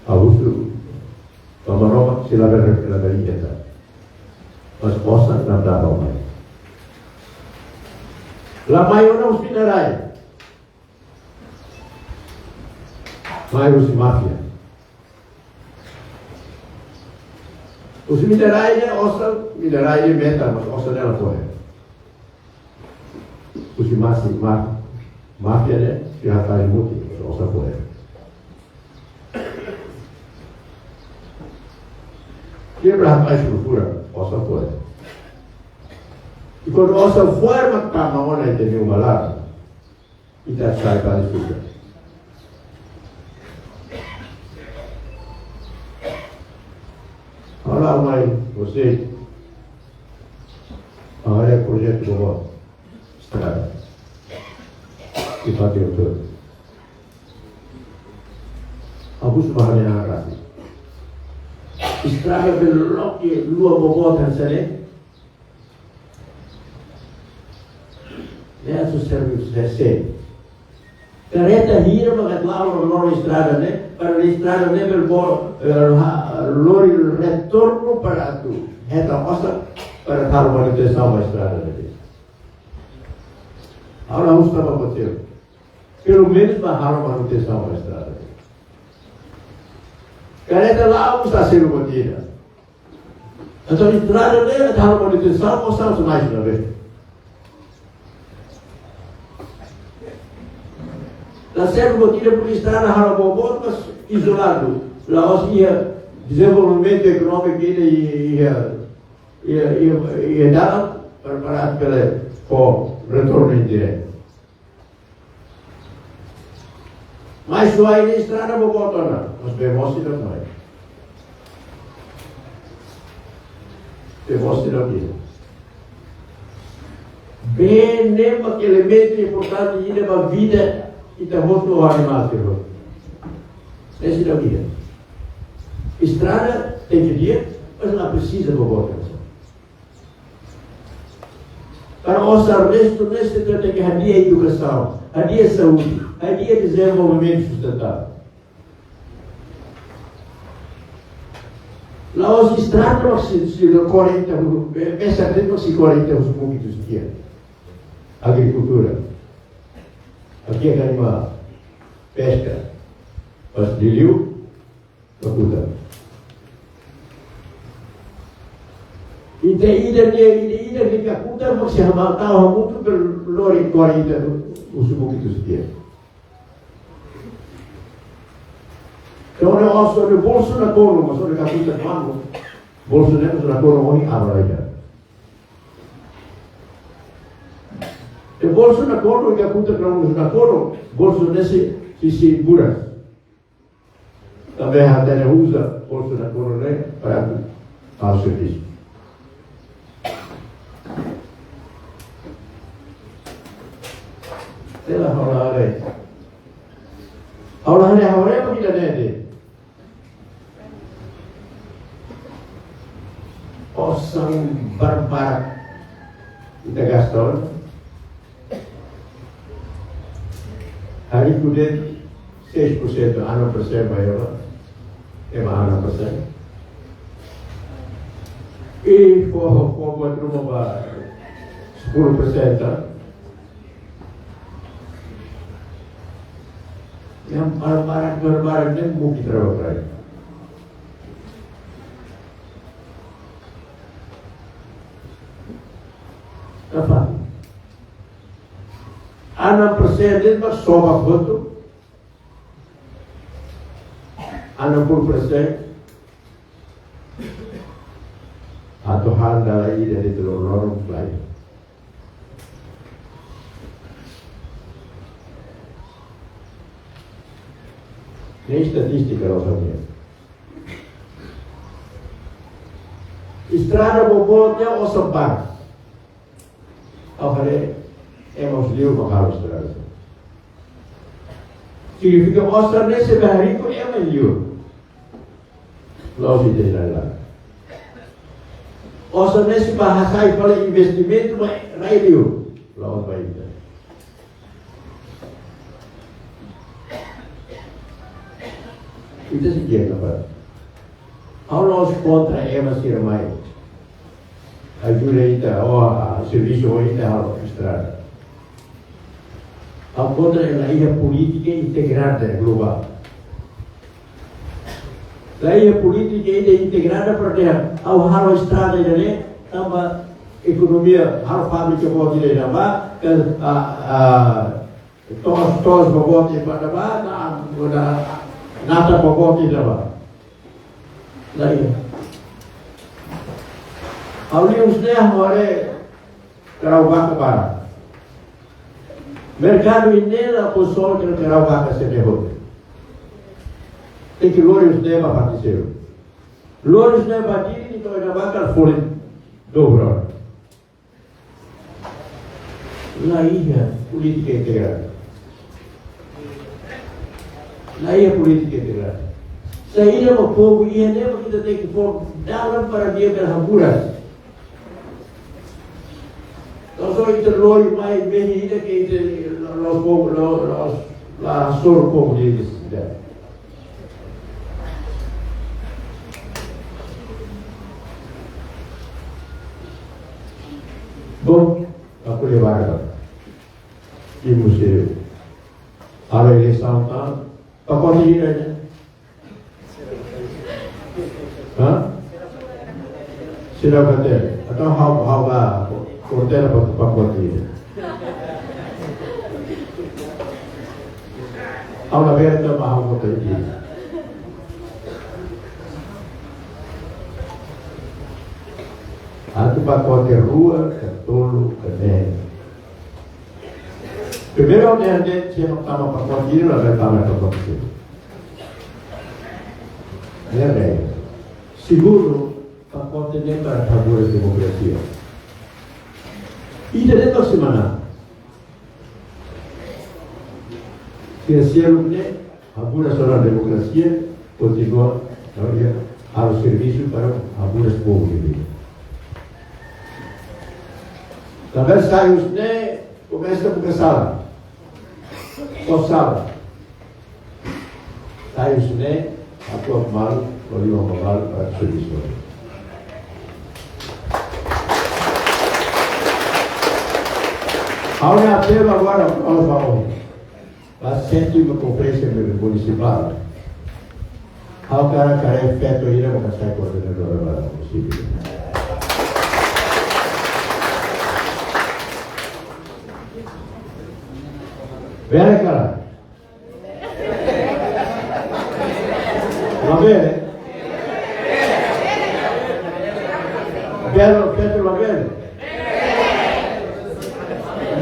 ha'u husu ba Maromak, se labele, labele injeta. Mas osan la dapa mai. La mai ona husi imi-nia rai. Mai husi máfia. Husi imi-nia rai ne'e osan, imi-nia rai ne'e metan, mas osan ne'e la fó hela. Husi masi, ma-, máfia ne'e, se hatais mutin, osan fó hela. Kebra hatais furak, osan fó hela. I kuandu osan fó hela, mak tama ona ita-nia uma laran. Ita sai fali susar. Ha'u halo mai, você, ha'u haree projetu boboot, estrada. I fati hotu. Ha'u husu ba ha'u-nia an rasik. Estrada be loke lua boboot hanesan ne'e. Ne'e atu serve husi sé? Karreta hira mak atu la'o loron-loron estrada ne'e, para estrada ne'e bele bá, eh, ha-, lori retornu para atu hetan osan para halo manutensaun ba estrada ne'e. Agora, husu ba hotel. Pelumenus bá halo manutensaun ba estrada ne'e. Karreta la'o, kuandu selu buat ida. Entaun estrada ne'e atu halo manutensaun, osan só mai sira be. La serve buat ida, porque estrada halo boboot, mas izoladu. La'ós iha dezenvolvimentu ekonómiku ida iha, iha, iha, iha dalan para, para bele fó retornu indiretu. Mas só iha estrada boboot ona, mas bee moos seidauk mai. Bee moos seidauk iha. Bee ne'e mak elementu importante ida ba vida ita hotu, animál sira hotu. Ne'e seidauk iha. Estrada tenke di'ak, mas la presiza boboot ona. Para osan restu ne'e ita tenke hadi'a edukasaun, hadi'a saúde, hadi'a dezenvolvimentu sustentável. La'ós estrada mak sei, sei kore ita, eh, mesak de'it mak sei kore ita husi mukit husi tiha. Agrikultura. Aqui é animal, peska. Pas liuliu, kakutak. Ita ida-ne'e, ida-idak nia kakutak mak sei hama tau hamutuk para lori kore ita husi mukit husi tiha. Entaun, ó só de bolsu nakonu, mas ó de kakutak manu. Bolsu ne'e mós nakonu, ohin abra ida. Entaun bolsu nakonu, kakutak nakonu, bolsu ne'e sei, sei, sei buras. Tanba ita tenke uza bolsu nakonu ne'e para halo servisu. Tela ha'u la haree. Ha'u la haree, ha'u haree mak ida-ne'e de'it. Osan barbarak ita gasta ona. Hariku de'it seis por cento, anan por cento ba ema. Ema anan por cento. I fó, fó buat ruma ba sepuluh persen, tá? Yang barbarak, barbarak ne'e mukit raba rai. Apa? Anan persen de'it mak soba foto. Anan puluh persen. Atu han dala ida de'it loroloron lai. Ne'e estatístika la'ós ha'u-nia. Estrada boboot ne'e osan barak. Ha'u haree, ema husi liur mak halo estrada. Signifika osan ne'e sei ba hariku ema liur. La'ós ita-nia rai-laran. Osan ne'e sei ba hasai fali investimentu ba rai liur. La'ós ba ita. Ita sei ki'ik ona ba. Ha'u la'ós kontra ema sira mai ajuda ita, ou, ah, servisu ho ita halo estrada. Ha'u kontra ema iha polítika integrada globál. La iha polítika ida integrada para dehan, ha'u halo estrada ida-ne'e, tanba ekonomia, halo fábrika boot ida-ne'ebá, ke, ah, ah, to'os, to'os boboot ida-ne'ebá, na, na, nata boboot ida-ne'ebá. La iha. Ha'u liu husi ne'e ha'u haree karau baka barak. Merkadu iha ne'e la possui karau baka sira-ne'e hotu. Tenke lori husi ne'e ba Fatiseu. Lori husi ne'e ba Dili, to'o iha ne'ebá ka folin dobra. La iha polítika integrada. La iha polítika integrada. Saida mak povu iha ne'e mak ita tenke fó dalan para dia bele haburas. Entaun só ita lori mai mehi ida ke ita la'ós povu, la'ós, la'ós, la hasoru povu de'it. Bom, aku levanta. Ibu sih. Ada yang tahu tak? Apa tidak? Hah? Sira kater. Atau hau, hau ba, hotel apa tempat buat ini? Hau la berta ba hau hotel ini. Atu pakote rua, ka tolu, ka neen. Primeiru, ha'u dehan de'it, se ema tama pakote ida, la tama pakote ida. Ne'e, ne'e. Segundu, pakote ne'e para haburas demokrasia. Ida-ne'e to'o semana. Sira seluk ne'e, haburas soal demokrasia, kontinua, halo servisu para haburas povu ne'e. Tanba sai husi ne'e, komesa buka sala. Só sala. Sai husi ne'e, Atu mal, boli mau mal, para servisu. Ha'u-nia apelu agora, por favor. Ba sétima konferénsia munisipál. Ha'u hakarak haree feto ida mak sai koordenadór ba munisípiu. Bele ka lae? Labele? Bele, feto labele?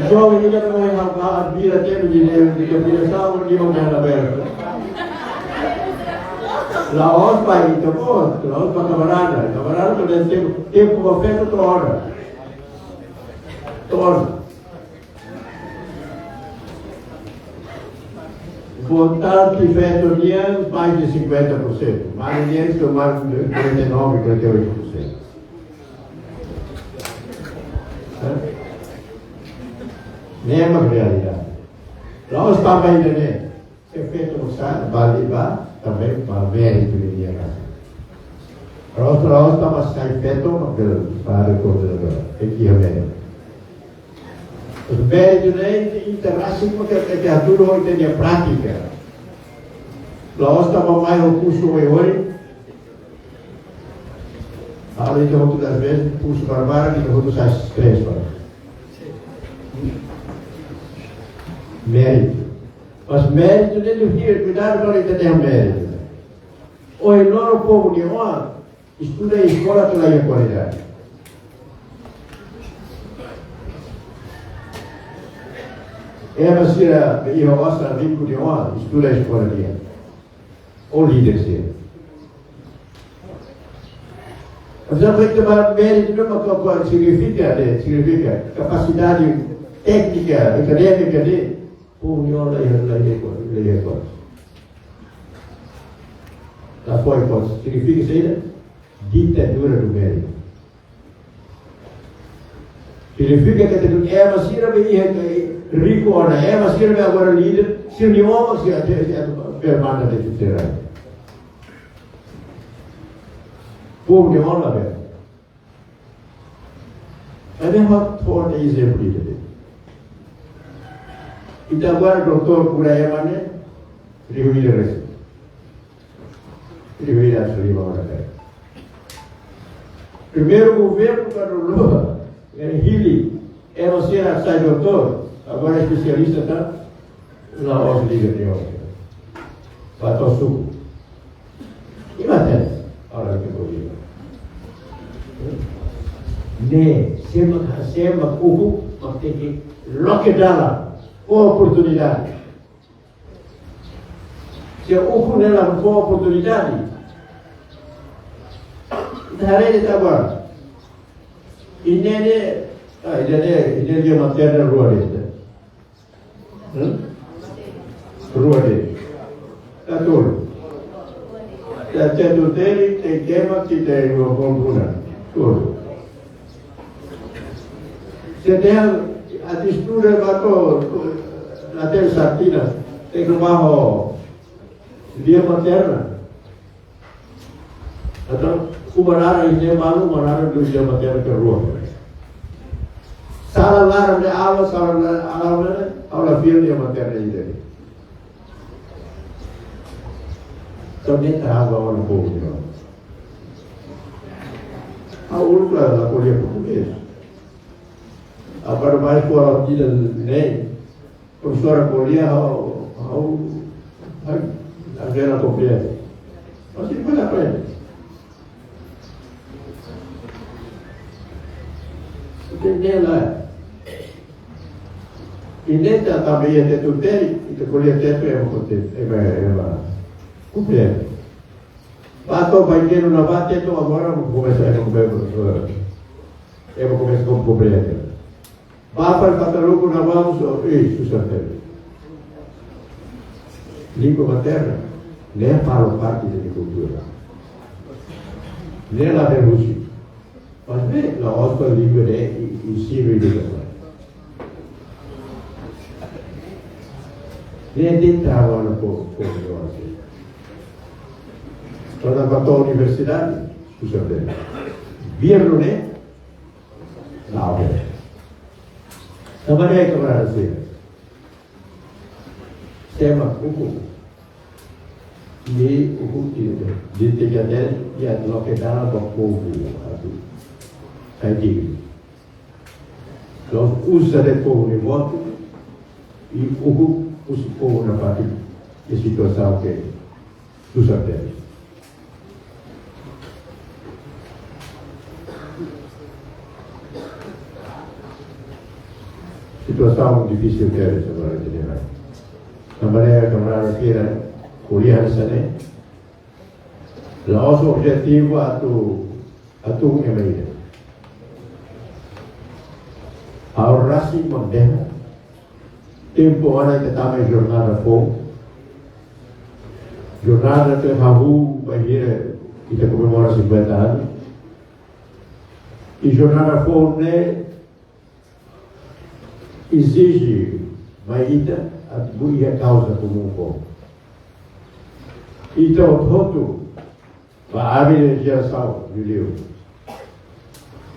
Joven ida mak ha'u admira tebes, nia, nia, nia saúde mak labele. La'ós ba ita-boot, la'ós ba kamarada. Kamarada to'o tempu, tempu ba feto to'o ona. To'o ona. Votante feto nian mais de cinquenta por cento. Mane nian só mais de quarenta e nove, quarenta e oito por cento. Ne'e mak realidade. La'ós tanba ida-ne'e, se feto mak sai, bele ba, tanba ba méritu nia rasik. La'ós, la'ós tanba sai feto mak bele ba koordenadór. Tenke iha méritu. Méritu ne'e ita rasik mak tenke hatudu ho ita-nia prátika. La'ós tanba mai ho kursu oioin. Halo ita hotu das vezes, kursu barbarak, ita hotu sai stress ba. Méritu. Mas méritu ne'e, kuidadu para ita tenke méritu. Ohin loron povu nia oan estuda iha eskola atu la iha kualidade. Ema sira iha osan riku nia oan estuda eskola nian. Ó líder sira. Mas ita ba méritu ne'e mak ka, ka signifika de'it, signifika kapasidade téknika, akadémika de'it. Povu nia oan la iha, la iha kualidade, la iha kualidade. La fó kualidade. Signifika saida? Ditadura do mérito. Signifika katak ema sira be iha, eh, riku ona, ema sira be agora líder, sira-nia oan mak sira atu, atu, atu permanda de tutela. Povu nia oan labele. Entaun, ha'u fó ezemplu ida. Ita agora doutór kura ema ne'e, rihun ida resin. Rihun ida atus lima ona karik. Primeiru governu kuandu loba, ne'e hili, ema sira sai doutór, agora espesialista ita, la'ós liga de ouro. Ba to'o suku. Iha matéria, ha'u la ke kodi. Ne'e, sé mak, sé mak ukun, mak tenke loke dalan, fó oportunidade. Se ukun ne'e la fó oportunidade, ita haree de'it agora. Ida-ne'e, ah, ida-ne'e, ida-ne'e materna rua de'it. Hmm? Rua de'it. Ka tolu. Te, te tuteli, te kema, ki te rua kompuna. Tolu. Se dehan atu estuda ba to'o, la tenke satina, tenke ba ho lian materna. Entaun, uma laran ida malu, uma laran lian materna ke rua. Sala laran ne'e aula, sala laran aula ne'e, aula fil lian materna ida. Entaun, ne'e trava ona povu nia oan. Ha'u uluk la, la ko'alia portugés. Agora mai fora vida ne'e, profesora ko'alia, ha'u, ha'u, ha'u, ha'u la komprende. Mas ita aprende. Entende la? Ita-nia, tanba iha Tetun Terik, ita ko'alia Tetun, ema ko'alia, ema, ema komprende. Ba to'o Baikenu ne'ebá, Tetun agora komesa, ema komesa, ema komesa komprende. Ba fali Fataruku ne'ebá, so, eh, susar tebes. Língua materna, ne'e faz parte da cultura. Ne'e la reduzi. Mas bem, la'ós ba língua de ensino e educação. Ne'e de'it trava ona povu, povu nia oan. Para ba to'o universidade, susar de'it. Governu ne'e, la'o. Tanba ne'e, kamarada sira, sé mak ukun, ne'e ukun ida, de te jadel, ya loke dala ba povu, atu, sai dignu. Loos, uza de'it povu nia votu, i ukun husi povu nafatin, i situasaun ke susar de'it. Situasaun difisil tebes agora ita-nia rai. Tanba ne'e, kamarada sira, ko'alia hanesan ne'e, la'ós objetivu atu, atu ema ida. Ha'u rasik mak dehan, tempu ona ita tama iha jornada foun. Jornada ke hahú bainhira ita komemora cinquenta anos. I jornada foun ne'e ezije mai ita atu buka kauza komún foun. Ita hotu-hotu, ba ami-nia jerasaun, liuliu,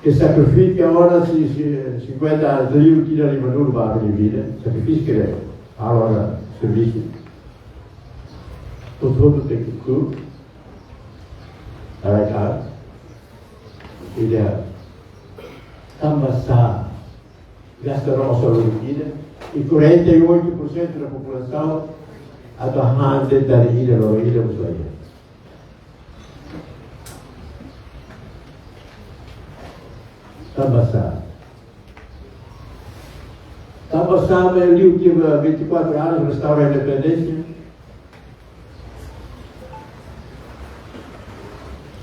ke sakrifika ona si, si, cinquenta anos, liu tinan limanulu ba ami-nia vida, sakrifika ne'e, halo ona servisu. Hotu-hotu tenke kru, alaika, ida, tanba sá, gasta nossa vida, i quarenta e oito por cento da populasaun atu han de'it dala ida, loron ida, mós la iha. Tanba sá. Tanba sá, mak liu tinan vinte e quatro anos, restaura independénsia,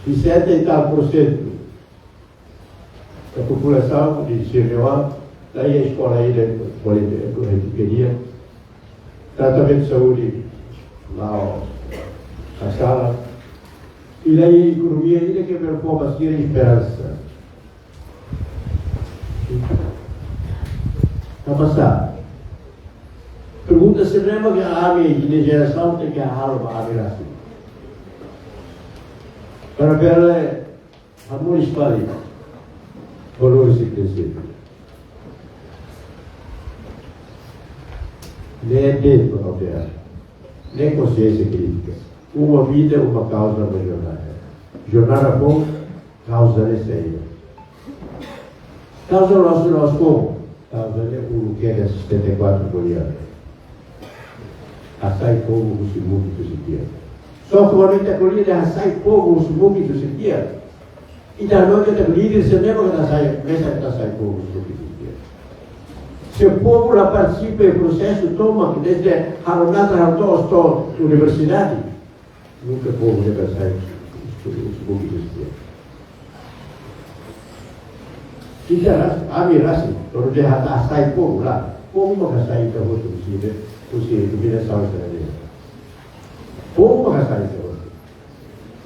sessenta e tal por cento da populasaun de Sierra Leoa, la iha eskola ida, ko'alia, ko'alia, tratamentu saúde, la'o, sala, i la iha ekonomia ida ke bele fó ba sira esperansa. Tanba sá? Pergunta sira-ne'e mak ami, ita-nia jerasaun tenke halo ba ami rasik. Para bele hamoris fali valores i prinsípiu. Ne'e de'it papél. Ne'e konsiénsia krítika. Uma vida, uma kauza, uma jornada. Jornada foun, kauza ne'e saida? Kauza la'ós, la'ós foun. Kauza ne'e uluk kedas setenta e quatro bolivianu. Hasai povu husi mukitu husi tian. Só ke ita ko'alia dehan hasai povu husi mukitu husi tian, ita hanoin katak líder sira-ne'e mak atu hasai, mesak atu hasai povu husi mukitu husi tian. Se povu la partisipa iha prosesu tomak, dezde halo natar, halo to'os to'o universidade, nunka povu ne'e bele sai husi mukitu husi tian. Ita ras-, ami rasik, kuandu dehan atu hasai povu, lae, povu mak hasai ita hotu husi, husi dominasaun estranjeiru. Povu mak hasai ita hotu.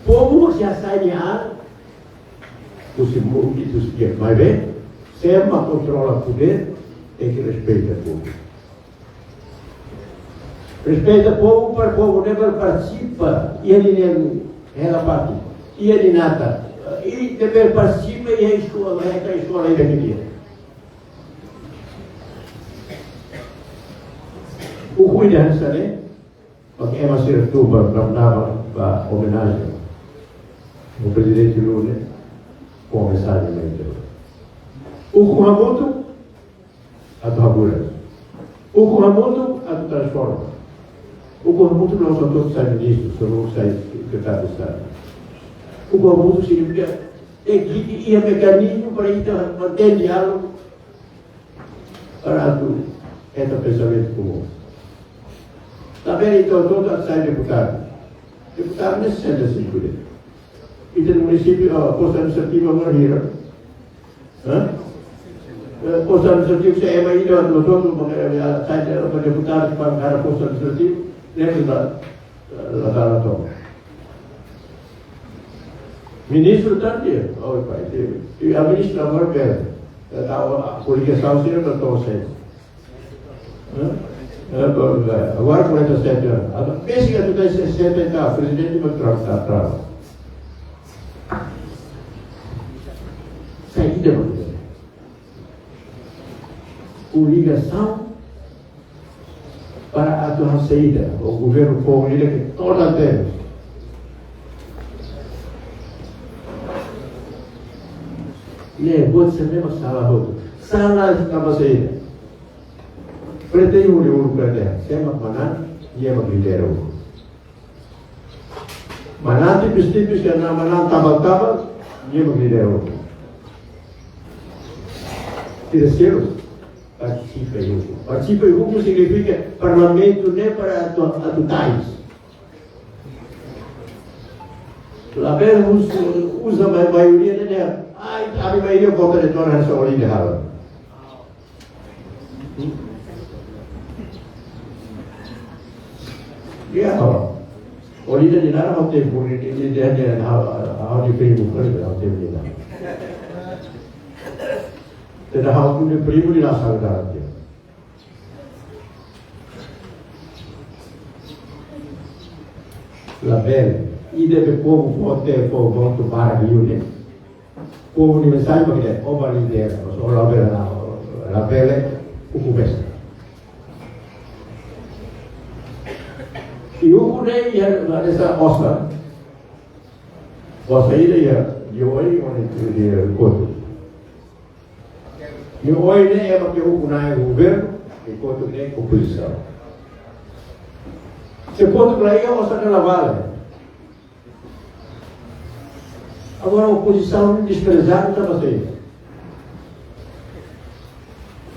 Povu mak sei hasai nia an husi mukitu husi tian. Maibé, sé mak kontrola podér, tenke respeita povu. Respeita povu, para povu ne'e bele partisipa iha ninia hela parte, iha nia natar, i bele partisipa iha eskola, iha eskola ida ke di'ak. Ukun ida hanesan ne'e, mak ema sira tun ba, ba, ba, ba omenajen ba Prezidente Lú ne'e, ho mensajen mai ita. Ukun hamutuk atu haburas. Ukun hamutuk atu transforma. Ukun hamutuk la'ós atu sai ministru, só atu sai sekretáriu de Estadu. Ukun hamutuk signifika, eh, iha mekanizmu para ita mantein diálogu, para atu hetan pensamentu komún. Tanba ne'e ita hotu atu sai deputadu. Deputadu ne'e sessenta e cinco de'it. Ita-nia munisípiu, ah, postu administrativu agora hira. Hã? Eh, postu administrativu se ema ida, nós outros, eh, eh, sai de, eh, deputadu para, para postu administrativu, lembra da, eh, la, la, la, toma. Ministru também, oh, pai, teve. E a ministra agora, pera, eh, a, a coligação, se não, não estou sem. Hã? Eh, agora quarenta e sete anos. Agora, pense que tu tens sessenta e tal, prezidente, mas tra-, tra-, trava. Saida mak ida? Koligasaun para atu halo saida? Ou governu foun ida ke toda tebes. Ne'e, buat sira-ne'e mak sala hotu. Sala tanba saida? Prete yu de uru prete. Sé mak manán, nia mak lidera. Manán tipis-tipis, ka manán tabal-tabal, nia mak lidera. Ita selu partisipa iha ukun. Partisipa iha ukun signifika parlamentu ne'e para atu, atu tais. Labele uza, uza mai-, maioria ne'e, ne'e. Ai, ami maioria vota de tona sa oli de hala. Ya, oli de nada, ha'u tenke buri, de, de, de, de, ha'u, ha'u de primu, ha'u tenke buri. Te da ha'u de primu, de la salgara. Labele, ida be povu vote, povu votu para liu ne'e. Povu nia mensajen ba ita, o ba lidera, mas o labele, labele, ukun besta. I ukun ne'e, iha, la desa osan. Osan ida iha, iha oin, oin, iha kotuk. Iha oin ne'e ema ke ukun na'in governu, i kotuk ne'e opozisaun. Se kotuk la iha, osan ne'e la vale. Agora, opozisaun desprezadu tanba saida?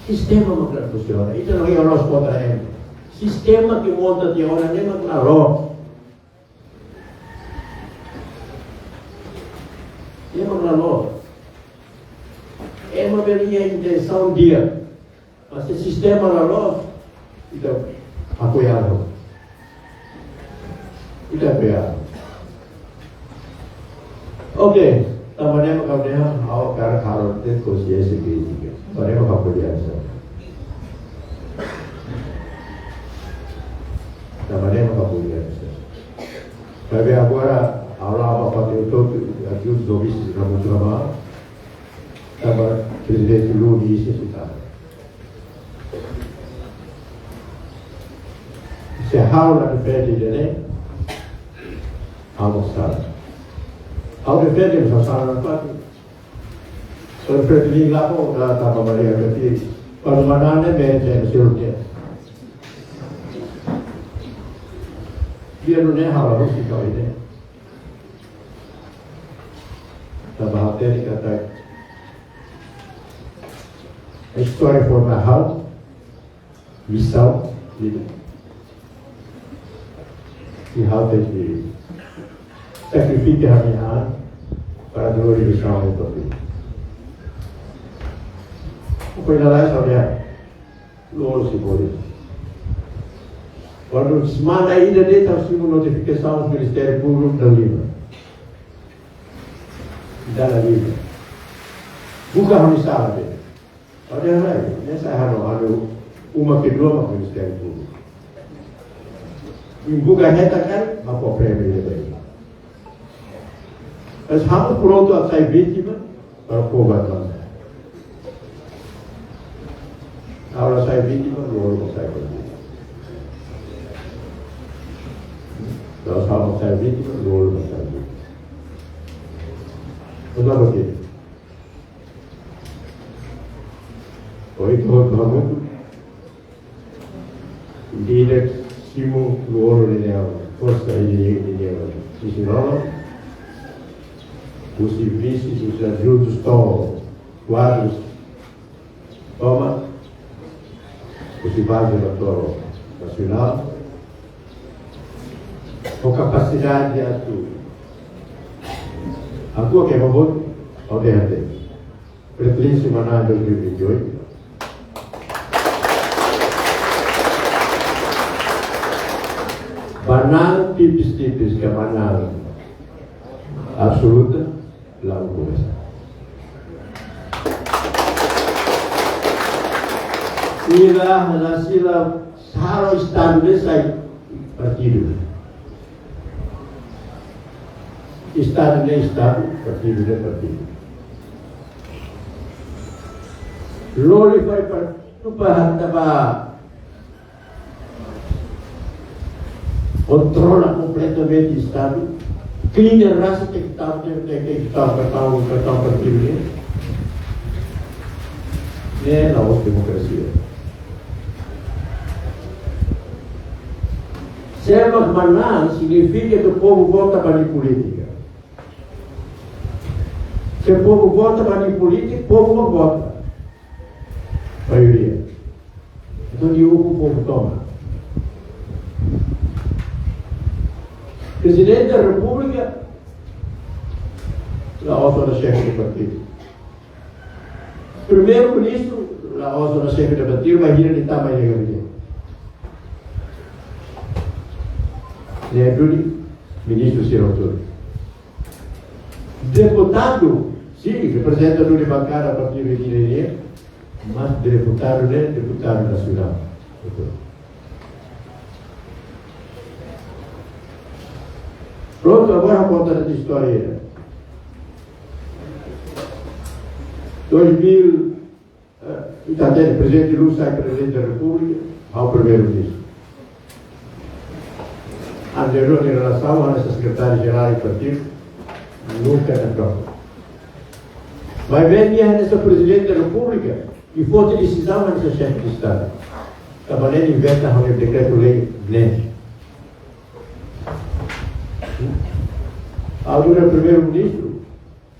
Sistema mak la funsiona. Ita la'ós kontra ema. Sistema ke monta tiha ona ne'e mak la loos. Ne'e mak la loos. Ema bele iha intensaun di'ak. Mas se sistema la loos, ita apoiadu. Ita apoiadu. Oke, tanba ne'e mak ha'u dehan, ha'u hakarak halo de'it konsiénsia krítika. Tanba ne'e mak ha'u ko'alia hanesan. Tanba ne'e mak ha'u ko'alia hanesan. Maibé agora, ha'u la'o ba fatin hotu-hotu, ajuda dois, na muito mal. Tanba Prezidente Lú disse, se ha'u la defende ida-ne'e, ha'u sala. Ha'u defende, mas sala na fatin. Só defende la ko da tanba Maria Betty. Para mana ne me te suru ke. Dia no ne hala rusi kau ini. Tanba ha'u hatene katak istória forma ha'u, misaun, vida. I ha'u tenke sakrifika ha'u-nia an para glória de São Paulo. Foi na live, sabe? Loro sei bole. Kuandu semana ida de'it ha'u simu notifikasaun Ministériu Públiku da Lima. Da Lima. Buka ha'u-nia sala de'it. Ha'u dehan rai, ne'e sá ha'u, ha'u uma kedua mak Ministériu Públiku. Imi buka hetan kan, mak prémiu ida-ne'e. Mas ha'u prontu atu sai vítima, para provar também. Agora sai vítima, agora não sai vítima. Agora sai vítima, agora não sai vítima. Mas não, porque oi, todo mundo. Ida-ne'e simu loro ida-ne'e, forsa ida-ne'e, ida-ne'e. Husi loro, husi vise, husi ajuda, to'o kuadrus, to'o, husi baze ba to'o nasionál, ho kapasidade atu, atu ke favor, ao D H T. Presidénsia manán dois mil e vinte e oito. Ba na'an tipis-tipis ka manán absoluta, la komesa. Sira, la sira, sala Estadu ne'e sai partidu. Estadu ne'e Estadu, partidu ne'e partidu. Lori fali partidu para atu ba kontrola kompletamente Estadu. Krimen rasik tenke tau, tenke, tenke tau, tenke tau, tenke tau partidu ne'e. Ne'e la'ós demokrasia. Se ema manán signifika ke povu vota ba nia polítika. Se povu vota ba nia polítika, povu mak vota. Maioria. Entaun, nia ukun povu tomak. Prezidente da Repúblika la'ós ona xefe de partidu. Primeiru-Ministru la'ós ona xefe de partidu, bainhira nia tama iha gabinete. Ne'e duni ministru sira hotu. Deputadu, sin, reprezenta duni bankada partidu ida-ne'e, mas deputadu ne'e, deputadu nasionál. Prontu, agora konta istória. Dois mil, eh, ita hatene Prezidente Lú sai Prezidente da Repúblika, ha'u Primeiru-Ministru. Anteriór, em relação a essa Secretária-Geral do partido, nunca na troca. Maibé nia hanesan Prezidente da Repúblika, nia foti desizaun hanesan Xefe de Estadu. Tanba ne'e nia inventa ha'u-nia dekretu-lei ne'e. Agora Primeiru-Ministru,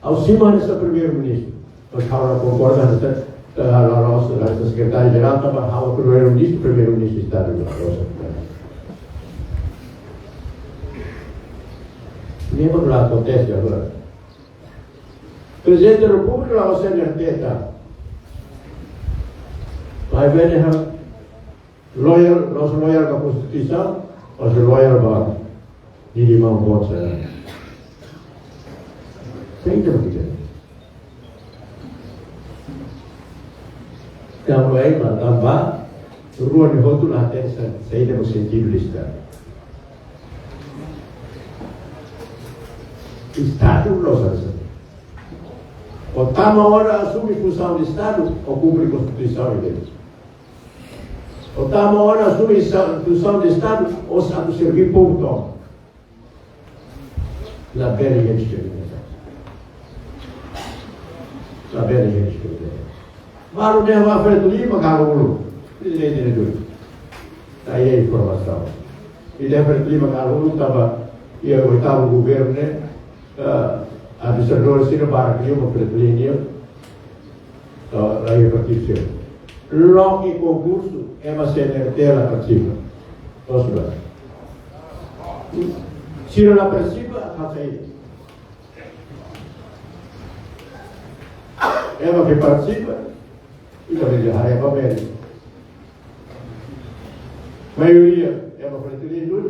ha'u simu hanesan Primeiru-Ministru. Mas ha'u la konkorda hanesan, eh, la, la, la, hanesan Sekretáriu-Jerál, tanba ha'u Primeiru-Ministru, Primeiru-Ministru Estadu la, la, la. Ne'e mak la akontese agora. Prezidente da Repúblika la'ós C N R T, maibé nia loyal, la'ós loyal ba Konstituisaun, mas loyal ba ninia irmaun boot sira. Saida mak ita? Tanba ema, tanba rua ne'e hotu la hatene sa-, saida mak sentidu de Estadu. Estadu la'ós hanesan. Ó tama ona asume funsaun de Estadu, ó kumpre Konstituisaun i lei. Ó tama ona asume sa-, funsaun de Estadu, ó sa-, atu serve povu tomak. Labele iha diskriminasaun. Labele iha diskriminasaun. Balu ne'e ba Fretilin mak halo uluk. Prezidente ne'e duni. Ita iha informasaun. Ita iha Fretilin mak halo uluk tanba iha oitavu governu ne'e, eh, administradór sira barak liu mak Fretilin nian. Entaun, la iha partidu seluk. Loke konkursu, ema C N R T la partisipa. Entaun, sira la partisipa, halo saida? Ema ke partisipa, ita bele haree ba bele. Maioria ema Fretilin duni.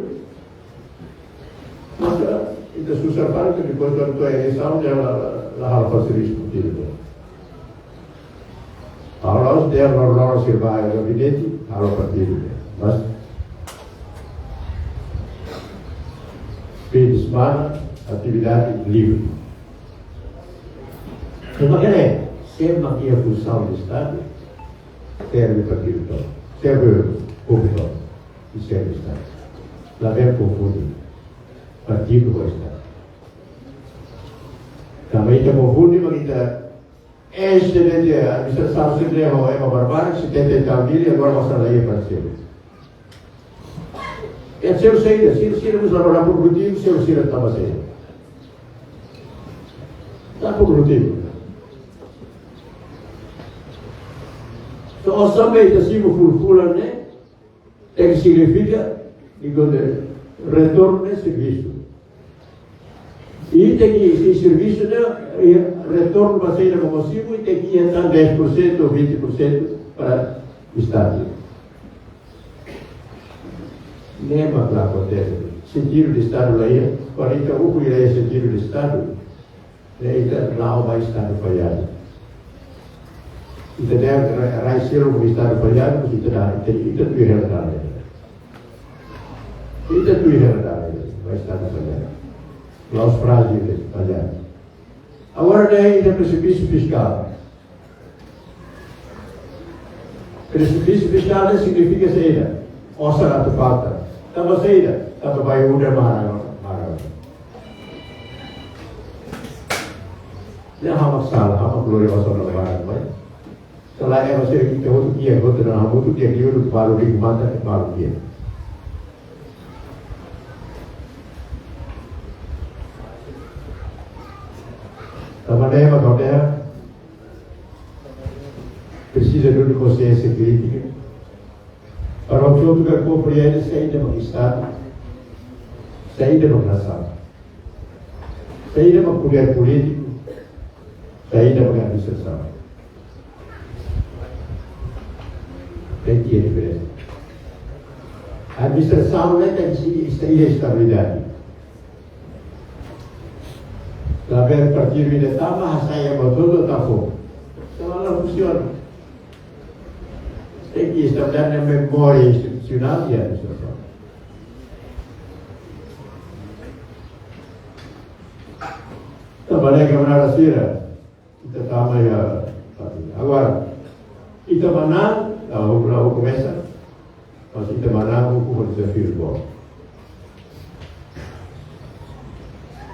Mas, eh, ita susar fali, depois kuandu to'o eleisaun, la, la, la halo fase risku tiri. Ha'u la'ós dehan loroloron sira ba iha gabinete, halo partidu. Mas, fim de semana, atividade livre. Entaun, se mak iha funsaun de Estadu, serve partidu tomak, serve povu tomak, i serve Estadu. Labele konfunde partidu ho Estadu. Tanba ita konfunde, mak ita, eh, ita dehan administrasaun sira ho ema barbarak, setenta e tal mil, agora mós la iha para sira. I sira saida, sira, sira mós la produtivu, sira, sira tanba saida? La produtivu. Entaun, ó sa'e ita simu fulan-fulan ne'e, tenke signifika, digo de, retornu ne'e servisu. I tenke, i servisu ne'e, i retornu ba saida mak ó simu, i tenke iha tan dez por cento ou vinte por cento para Estadu. Ne'e mak la akontese. Sentidu de Estadu la iha, kuandu ita ukun la iha sentidu de Estadu, ne'e ita la'o ba Estadu falladu. Ita dehan rai, rai seluk Estadu falladu, mas ita la, ita, ita tuir hela dala ida. Ita tuir hela dala ida, ba Estadu falladu. La'ós frájil, falladu. Agora, ne'e ita presipísiu fiskál. Pres-, pres-, presiza signifika saida? Osan atu falta. Tanba saida? Tanba bai udan maran, maran. Ne'e hamak sala, hamak glória osan maran, maibé. Sala ema sira ke hotu kiak, hotu na hamutuk kiak, liu do balu di mata ke balu kiak. Tanba ne'e mak ha'u dehan, presiza duni konsiénsia krítika. Para hotu-hotu komprende saida mak Estadu, saida mak nasaun, saida mak podér polítiku, saida mak administrasaun. Tenke iha diferensa. Administrasaun ne'e tenke sei, sei iha estabilidade. Labele partidu ida tama, hasai ema hotu-hotu tama fora. Entaun la funsiona. Tenke estabelese memória institusionál iha administrasaun. Ita balik ke mana sira? Ita tama iha, agora, ita manán, la, la komesa, mas ita manán ho dezafiu boot.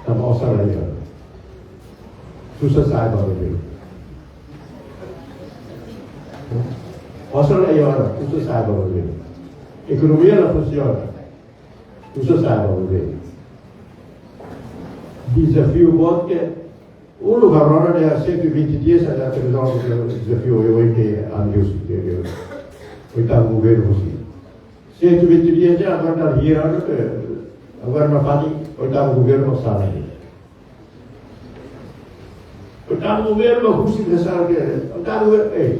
Tanba osan la iha. Susar sa'e ba bebé. Osan la iha, susar sa'e ba bebé. Ekonomia la funsiona. Susar sa'e ba bebé. Dezafiu boot ke uluk agora ne'e cento e vinte dias atu rezolve dezafiu oioin ke ami husik, ke, ke oitavu governu husik. Cento e vinte dias ne'e agora dala hira, agora nafatin oitavu governu mak sala. Oitavu governu mak husik, ke sala ke, oitavu governu, eh.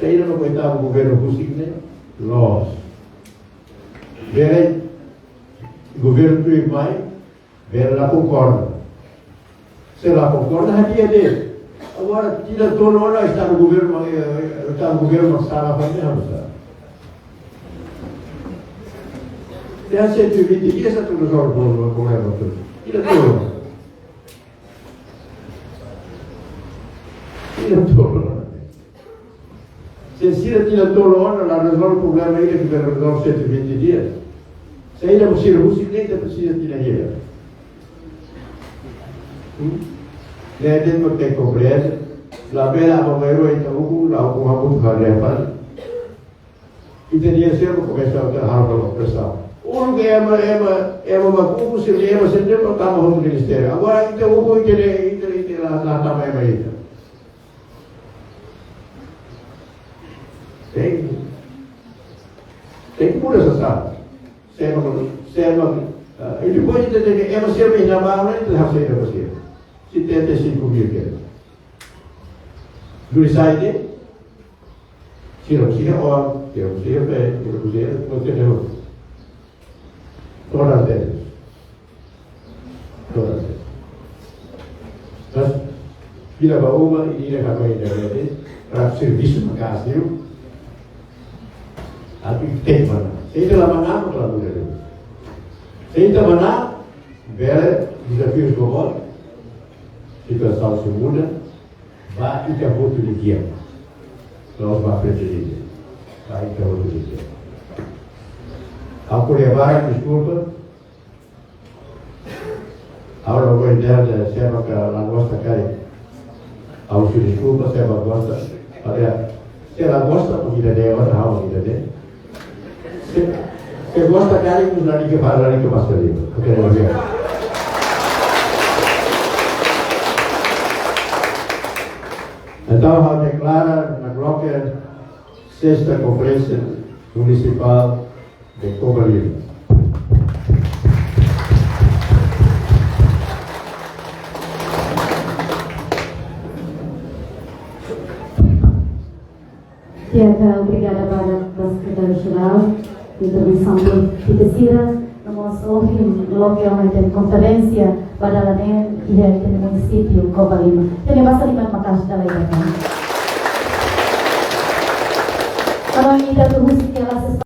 Saida mak oitavu governu husik ne'e? Loos. Bele governu tuirmai, bele la konkorda. Se la konkorda, hadi'a de'it. Agora, tinan tolu ona Estadu governu, eh, eh, Estadu governu mak sala fali, halo sá? Iha cento e vinte dias atu rezolve problema, problema hotu. Tinan tolu ona. Tinan tolu ona. Se sira tinan tolu ona la rezolve problema ida ke bele rezolve cento e vinte dias, saida mak sira husik ne'e ita presiza tinan hira? Hmm? Ne'e de'it mak tenke komprende, labele aban-bainrua ita ukun, la ukun hamutuk haree fali. Ita-nia seluk komesa atu halo presaun. Uluk ema, ema, ema mak ukun, sira-nia ema sendiri mak tama hotu ministériu. Agora ita ukun, ita, ita, ita la, la tama ema ida. Tenke, tenke muda sasán. Sira mak, sira mak, eh, e depois ita tenke, ema sira mak iha ne'ebá, ita haree sira mak sira. Setenta e cinco mil ke. Duri sai de, sira mak sira, sira mak sira, sira mak sira, todas elas. Todas elas. Mas, fila ba uma, ida-idak hanoin ida-idak, para servisu maka'as liu, atu ita manán. Se ita la manán, ita la muda liu. Se ita manán, bele dezafiu boot, situasaun sei muda, ba ita hotu nia di'ak. La'ós ba prezidente. Ba ita hotu nia di'ak. Ha'u ko'alia barak, deskulpa. Ha'u la gosta de, de sira mak la gosta karik. Ha'u husu deskulpa, sira mak gosta. Olha, se la gosta, mak ida-ne'e, ora ha'u ida-ne'e. Se, se gosta karik, ita lalika, lalika basa liu. Oke, obrigadu. Entaun, ha'u deklara nakloke sesta Konferénsia Munisipál de Covalima. Di'ak, obrigada barak ba Sekretáriu Jerál, kontribuisaun ba ita sira, no mós ohin loke ona ita-nia konferénsia ba dala neen iha ita-nia munisípiu Covalima. Ita-nia basa liman maka'as dala ida tan. Para ita atu husik tiha lases